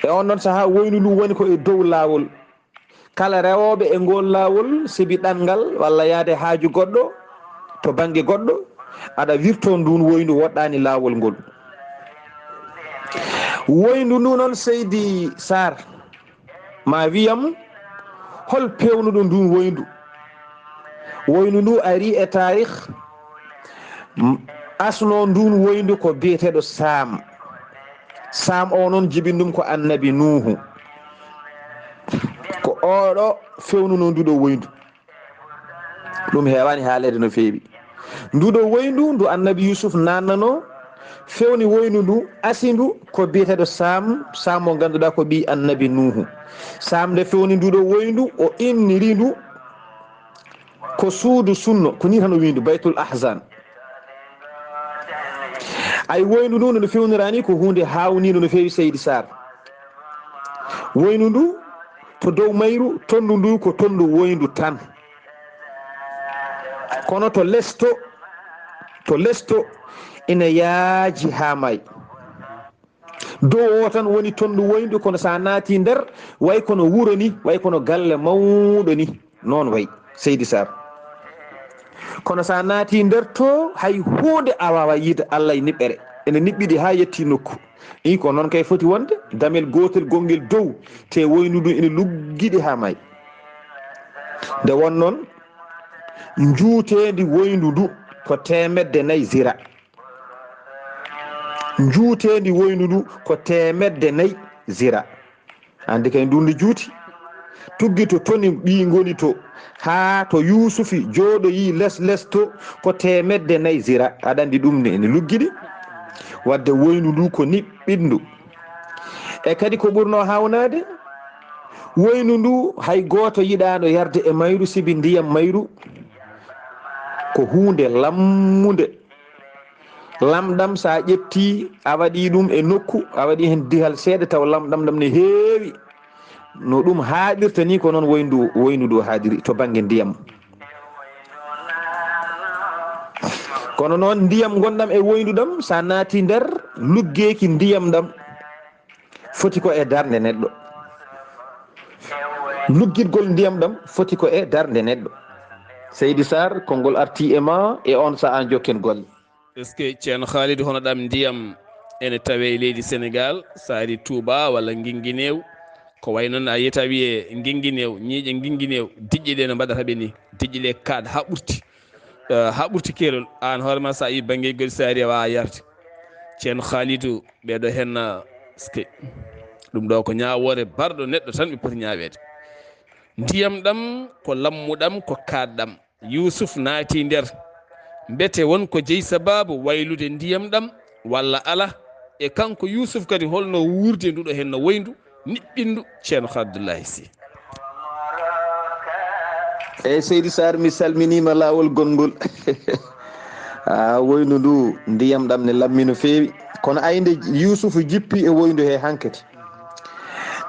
E on ɗon sahaa, woyndu ndu woni ko e dow laawol. Kala rewooɓe e ngool laawol, sibi ɗanngal walla yahde haaju goɗɗo to bannge goɗɗo, aɗa wirtoo nduun woyndu, woɗɗaani laawol ngol. Woyndu ndu noon, Seydi Sarr, ma wiyam, hol peewnuɗo nduun woyndu? Woyndu ndu ari e taarikh, m-, asnoo nduun woyndu ko biyeteeɗo Saam. Saam o noon, jibini ɗum ko Annabi Nuuhu. Ko oɗo fewnunoo nduɗo woyndu. Ɗum heewaani haaleede no feewi. Nduɗo woyndu ndu Annabi Yuusuf naatnanoo, fewni woyndu ndu, asi ndu ko biyeteeɗo Saam, Saam mo ngannduɗaa ko ɓii Annabi Nuuhu. Saam nde fewni nduɗo woyndu, o inniri ndu ko suudu sunno, ko nii tan o wii ndu, Baytul Ahzan. Ay, woyndu ndu no fewniraani ko huunde haawniinde no feewi, Seydi Sarr. Woyndu ndu, to dow mayru, tonndu ndu ko tonndu woyndu tan. Kono to lesto, to lesto ina yaaji haa maayi. Dow o tan woni tonndu woyndu, kono so a naati nder, way kono wuro ni, way kono galle mawɗo ni. Noon way, Seydi Sarr. Kono so a naati nder to, hay huunde a waawaa yiide, Allah e niɓɓere. Ene niɓɓiɗi haa yetti nokku. Ii, ko noon kay foti wonde, damel gootel gonngel dow, te woyndu ndu ene luggiɗi haa maayi. Nde won noon, njuuteendi woyndu ndu ko teemedde nayi zira. Njuuteendi woyndu ndu ko teemedde nayi zira. Anndi kay ndu ndu juuti. Tuggi to toni ɗi ngoni to, haa to Yuusufi jooɗoyi les les to, ko teemedde nayi zira. Aɗa anndi ɗum ne, ne luggiɗi. Wadde woyndu ndu ko niɓɓiɗndu. E kadi ko ɓurnoo haawnaade, woyndu ndu hay gooto yiɗaano yarde e mayru, sibi ndiyam mayru ko huunde lammunde. Lamɗam, so a ƴetti, a waɗi ɗum e nokku, a waɗi heen dihal seeɗa, taw lamɗam ɗam ne heewi. No ɗum haaɗirta ni, ko noon woyndu, woyndu ndu haaɗiri to bannge ndiyam. Kono noon, ndiyam ngonɗam e woyndu ɗam, so a naati nder, luggeeki ndiyam ɗam foti ko e darnde neɗɗo. Luggitgol ndiyam ɗam foti ko e darnde neɗɗo. Seydi Sarr, konngol arti e ma, e on sa'a jokken golle. Est-ce que Ceerno Khalidou, hono ɗam ndiyam ene tawe e leydi Senegal, so ari Touba walla Guinguinéo? Ko wayi noon a yiyata wiye Guinguinéo, ñiiƴe Guinguinéo, diƴƴe ɗe no mbaɗata ɓe ni, diƴƴe ɗe kaaɗa haa ɓurti, eh, haa ɓurti keerol. Aan hoore ma so a yii bannge goɗɗi so ari a waawaa yarde. Ceerno Khalidou, ɓeeɗo heen, est-ce que ɗum ɗo ko ñaawoore barɗo neɗɗo tan ɓe poti ñaaweede. Ndiyam ɗam ko lammuɗam, ko kaaɗɗam. Yuusuf naati nder. Mbete won ko jeyi sabaabu waylude ndiyam ɗam walla alaa? E kanko Yuusuf kadi, holno wuurdi e nduɗo henno woyndu niɓɓindu, Ceerno Abdullahi Sy? Eyi, Seydi Sarr, mi salminiima laawol gonngol. A, woyndu ndu, ndiyam ɗam ne lammi no feewi. Kono aynde Yuusuf jippi e woyndu he hankadi.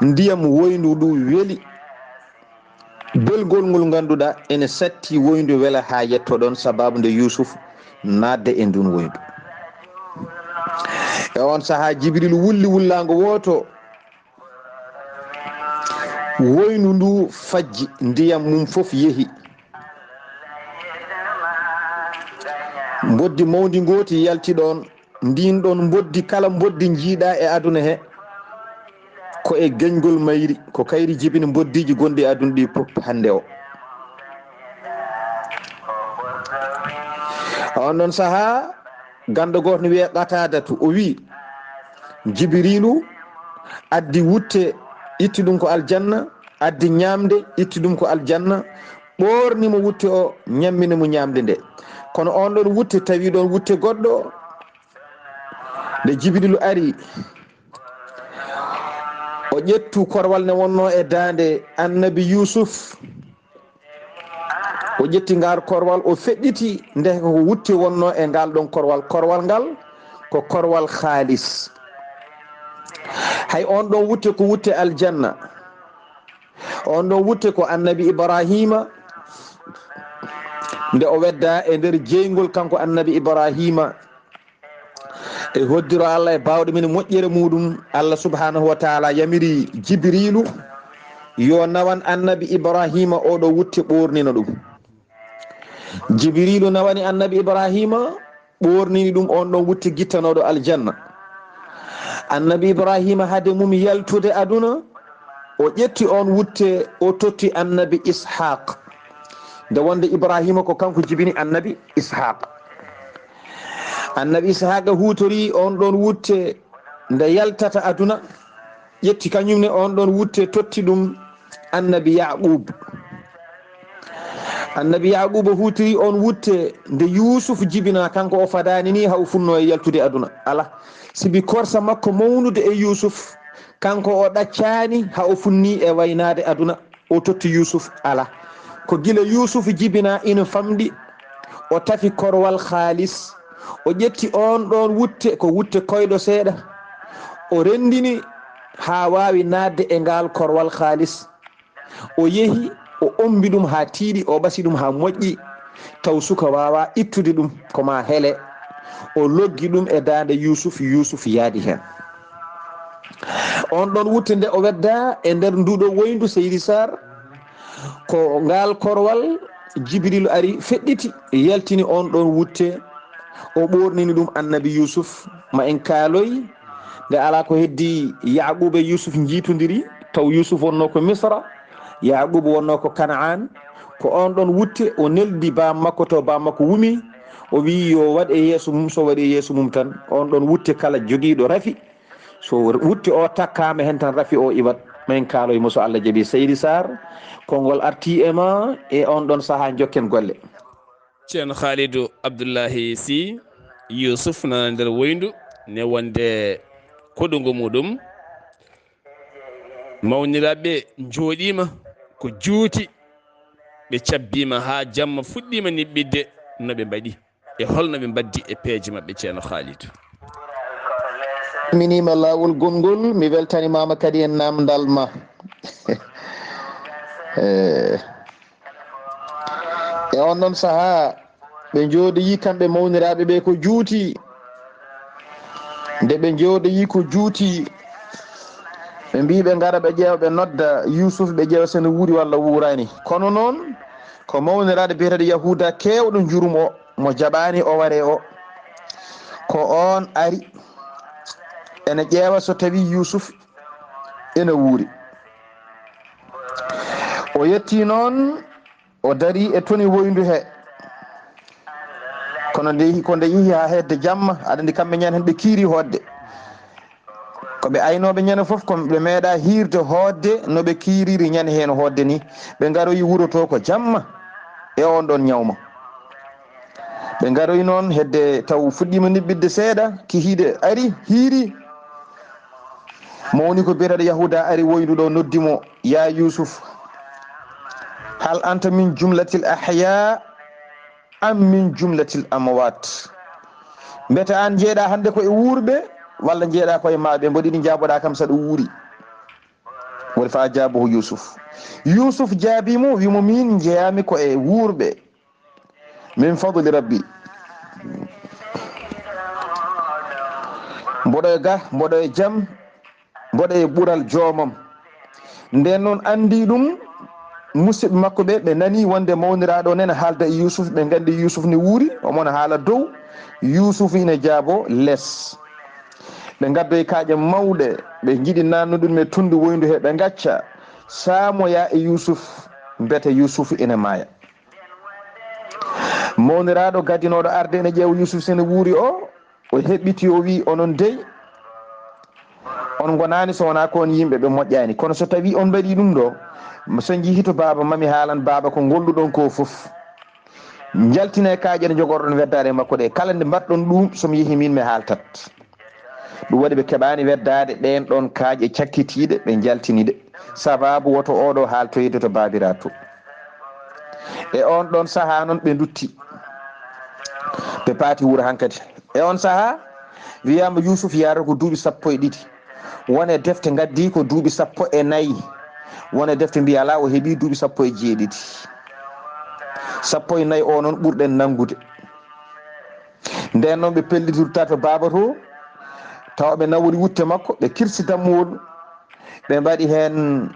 Ndiyam woyndu ndu weli. Belgol ngol ngannduɗaa ene satti woyndu wela haa yetto ɗon, sabaabu nde Yuusuf naatde e ndun woyndu. E on sahaa, Jibril wulli wullaango wooto, woyndu ndu fajji, ndiyam mum fof yehi. Mboddi mawndi ngooti yalti ɗon. Ndin ɗon mboddi, kala mboddi njiiɗaa e aduna he, ko e geñgol mayri, ko kayri jibini mboddiiji gonɗi e aduna ɗi fof hannde o. On ɗon sahaa, ganndo gooto ne wiyee Qataadatu, o wiyi, Jibriilu addi wutte, itti ɗum ko aljanna, addi ñaamde, itti ɗum ko aljanna, ɓoorni mo wutte o, ñammini mo ñaamde nde. Kono on ɗon wutte, tawi ɗon wutte goɗɗo, nde Jibriilu ari, o ƴettu korwal ne wonnoo e daande Annabi Yuusuf. O ƴetti ngal korwal, o feɗɗiti, ndeke ko wutte wonnoo e ngal ɗon korwal. Korwal ngal ko korwal kaalis. Hay on ɗon wutte ko wutte aljanna. On ɗon wutte ko Annabi Ibraahiima, nde o weddaa e nder jeyngol kanko Annabi Ibraahiima. E hoddiro Allah e baawɗe mum e moƴƴere muɗum, Allah subhaanahu wa taala yamiri Jibriilu yo nawan Annabi Ibraahiima oo ɗoo wutte, ɓoornina ɗum. Jibriilu nawani Annabi Ibraahiima, ɓoornini ɗum on ɗon wutte gittanooɗo aljanna. Annabi Ibraahiima, hade mum yaltude aduna, o ƴetti on wutte, o totti Annabi Ishaaq. Nde wonde Ibraahiima ko kanko jibini Annabi Ishaaq. Annabi Ishaaq huutori on ɗon wutte nde yaltata aduna, ƴetti kañum ne on ɗon wutte, totti ɗum Annabi Yaquub. Annabi Yaquuba huutiri on wutte nde Yuusuf jibinaa, kanko o fadaani ni haa o funnoo e yaltude aduna. Alaa, sibi korsa makko mawnude e Yuusuf, kanko o ɗaccaani haa o funnii e waynaade aduna, o totti Yuusuf. Alaa, ko gila Yuusuf jibinaa ina famɗi, o tafi korwal kaalis, o ƴetti on ɗon wutte, ko wutte koyɗo seeɗa, o renndini haa waawi naatde e ngaal korwal kaalis. O yehi, o ombi ɗum haa tiiɗi, o ɓasi ɗum haa moƴƴi, taw suka waawaa ittude ɗum, ko maa hele. O loggi ɗum e daande Yuusuf, Yuusuf yaadi heen. On ɗon wutte nde o weddaa e nder nduɗo woyndu, Seydi Sarr, ko ngaal korwal Jibril ari, feɗɗiti, yaltini on ɗon wutte, o ɓoornini ɗum Annabi Yuusuf. Ma en kaaloy, nde alaa ko heddi, Yaquuba e Yuusuf njiitondiri, taw Yuusuf wonnoo ko Misra, Yaquuba wonnoo ko Kanaan. Ko on ɗon wutte o neldi baam makko to baam makko wumi, o wiyi yo waɗ e yeeso mum, so waɗi e yeeso mum tan, on ɗon wutte kala jogiiɗo rafi, so wutte o takkaama heen tan, rafi o iwat. Ma en kaaloy mo so Allah jaɓi. Seydi Sarr, konngol artii e ma e on ɗon sahaa, njokken golle. Ceerno Khalidou Abdoulahi Sy, Yuusuf nana nder woyndu ne wonde koɗungu muɗum. Mawniraaɓe njooɗiima ko juuti, ɓe cabbiima haa jamma fuɗɗiima niɓɓiɗde. No ɓe mbaɗi e holno ɓe mbaddi e peeje maɓɓe, Ceerno Khalidou? Miniima laawol gonngol, mi weltanimaama kadi e naamndal ma. Eh. E on ɗon sahaa, ɓe njooɗoyi kamɓe mawniraaɓe ɓe ko juuti. Nde ɓe njooɗoyi ko juuti, ɓe mbii ɓe ngara ɓe ƴeewa, ɓe nodda Yuusuf, ɓe ƴeewa so no wuuri walla wuuraani. Kono noon, ko mawniraaɗo biyeteeɗo Yahuuda keewɗo njurum o, mo jaɓaani o waree o, ko oon ari ene ƴeewa so tawii Yuusuf ene wuuri. O yettii noon, o darii e toni woyndu he. Kono nde, ko nde yehi haa hedde jamma, aɗa anndi kamɓe ñande heen ɓe kiiri hootde. Ko ɓe aynooɓe ñande fof, ko ɓe meeɗaa hiirde hootde no ɓe kiiriri ñande heen hootde ni. Ɓe ngaroyi wuro to ko jamma e oon ɗoon ñawma. Ɓe ngaroyi noon hedde taw fuɗɗiima niɓɓiɗde seeɗa, kihiiɗe ari, hiiri. Mawni ko biyeteeɗo Yahuuda ari woyndu ɗo, noddi mo, "Yaa Yuusuf, hal anta min jumlatil ahyaa am min jumlatil amwaat?" Mbete aan njeeɗaa hannde ko e wuurɓe, walla njeeɗaa ko e maayɓe? Mboɗo yiɗi njaaboɗaa kam saɗa wuuri. Woni fa ajaabahu Yuusuf. Yuusuf jaabii mo, wii mo, "Miin njeyaami ko e wuurɓe. Min fadli Rabbi." Mboɗo e ga, mboɗo e jam, mboɗo e ɓural joomam. Nden noon anndi ɗum, musidɓe makko ɓe, ɓe nani wonde mawniraaɗo nen haalda e Yuusuf, ɓe nganndi Yuusuf ne wuuri, omo na haala dow, Yuusuf ina jaabo les. Ɓe ngaddoyi kaaƴe mawɗe, ɓe njiɗi naannude ɗum e tunndu woyndu he, ɓe ngacca, saamoya e Yuusuf, mbete Yuusuf ina maaya. Mawniraaɗo gadinooɗo arde ene ƴeewa Yuusuf sene wuuri o, o heɓɓiti o wii, "Onon dey, on ngonaani so wonaa ko on yimɓe ɓe moƴƴaani. Kono so tawii on mbaɗii ɗum ɗo, so njihii to baaba, ma mi haalan baaba ko ngolluɗon ko fof. Njaltinee kaaƴe ɗe njogorɗon weddaade e makko ɗe. Kala nde mbaɗɗon ɗum, so mi yehii miin mi haaltat." Ɗum waɗi ɓe keɓaani weddaade ɗeen ɗoon kaaƴe cakkitiiɗe, ɓe njaltini ɗe. Sabaabu woto oɗo haaltoyde to baabiraaɗo to. E oon ɗoon sahaa noon ɓe ndutti. Ɓe paati wuro hankadi. E oon sahaa wiyaama Yuusuf yaara ko duuɓi sappo e ɗiɗi. Won e defte ngaddi ko duuɓi sappo e nayi. Won e defte mbiya alaa o heɓii duuɓi sappo e jeeɗiɗi. Sappo e nayi o noon ɓurɗen nanngude. Nden noon ɓe pelliti ruttaade to baaba to, tawa ɓe nawori wutte makko, ɓe kirsi dammuwol, ɓe mbaɗi heen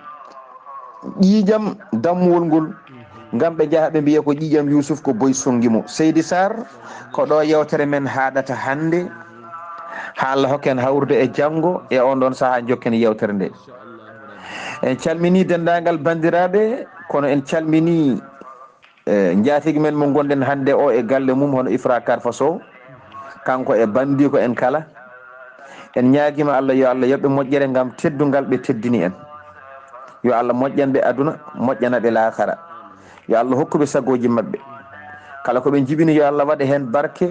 ƴiiƴam dammuwol ngol, ngam ɓe njaha ɓe mbiya ko ƴiiƴam Yuusuf ko boy sonngi mo. Seydi Sarr, ko ɗo yewtere men haaɗata hannde. Haa Allah hokken hawrude e janngo, e oon ɗoon sahaa njokken yewtere nde. En calminii denndaangal banndiraaɓe, kono en calminii e njaatigi men mo ngonɗen hannde o e galle mum, hono Ifra Karfa Sow, kanko e banndiiko en kala. En ñaagiima Allah, yo Allah yoɓ ɓe moƴƴere ngam teddungal ɓe teddini en. Yo Allah moƴƴan ɓe aduna, moƴƴana ɓe laakara. Yo Allah hokku ɓe sagooji maɓɓe. Kala ko ɓe njibini, yo Allah waɗe heen barke.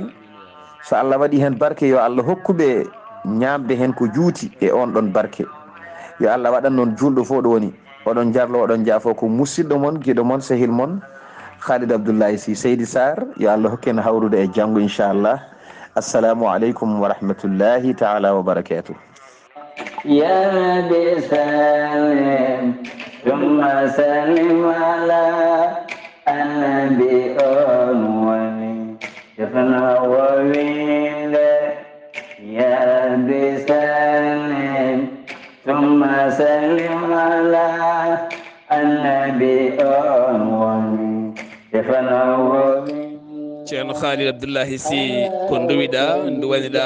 So Allah waɗi heen barke, yo Allah hokku ɓe ñaamde heen ko juuti e oon ɗoon barke. Yo Allah waɗan noon juulɗo fof ɗo woni. Oɗon njarlo, oɗon njaafo, ko musidɗo mon, giɗo mon, sehil mon, Khalid Abdullahi Sy. Seydi Sarr, yo Allah hokke en hawrude e janngo, inchallah. Assalamu aleykum wa rahmatullahi taala wa barakatuh. Ya Rabbi sallim, thumma sallim ala annabi on woni defno wo winde. Ya Rabbi sallim, thumma sallim ala annabi on woni defno wo winde. Ceerno Khalid Abdullahi Sy, ko nduwiɗa, nduwaniɗa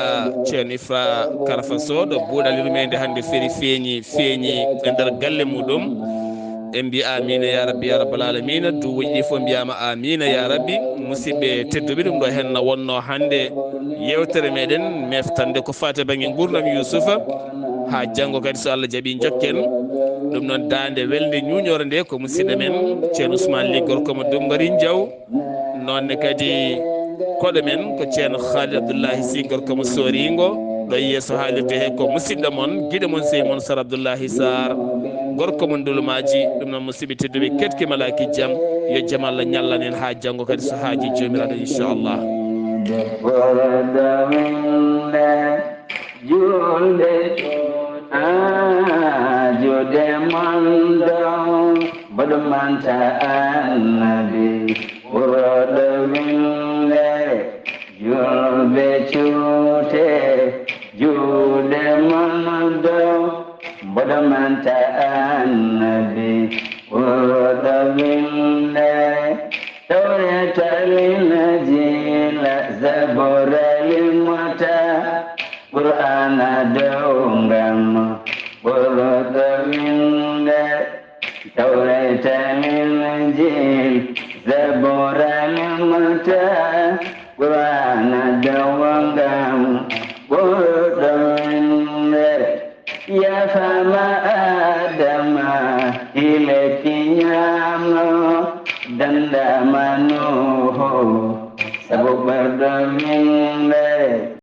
Ceerno Ifra Karfa Sow ɗo buuɗal yurmeende hannde feri feeñi, feeñi e nder galle muɗum. En mbi amina ya rabbi ya rabbal alamina. Duwuji ɗi fof mbiyama amina ya rabbi. Musidɓe tedduɓe, ɗum ɗo hen na wonno hannde yewtere meɗen meftande ko fate banggue gurdam Yusufa. Ha janngo kadi so Allah jaaɓi jokken. Ɗum noon daande welde ñuñore nde ko musidɗo men Ceerno Ousmane Ly, gorko mo Dongori Diaw. Noonne kadi koɗo men ko Ceerno Khalid Abdullahi Sy, gorko mo Soringo. Ɗo yeeso haalirde he ko musidɗo mon, giɗo mon, sey mon Sar Abdullahi Sarr, gorko mo Ndulumaaji. Ɗum noon musidɓe tedduɓe, ketki malaki jam, yo jam Allah ñallan en ha janngo kadi so haaji Joomiraaɗo inchallah. Julde, ah, juuɗe mon dow, mboɗo manta annabi, ɓurɗo winde, julɓe cuute, juuɗe mon dow, mboɗo manta annabi, ɓurɗo winde, Tawreeta, Linjiila, Zabuura limata, Qur'aana dow ngam ɓurɗo winde. Tawreeta, Linjiila, Zabuura limata, Qur'aana dow ngam ɓurɗo winde. Mere,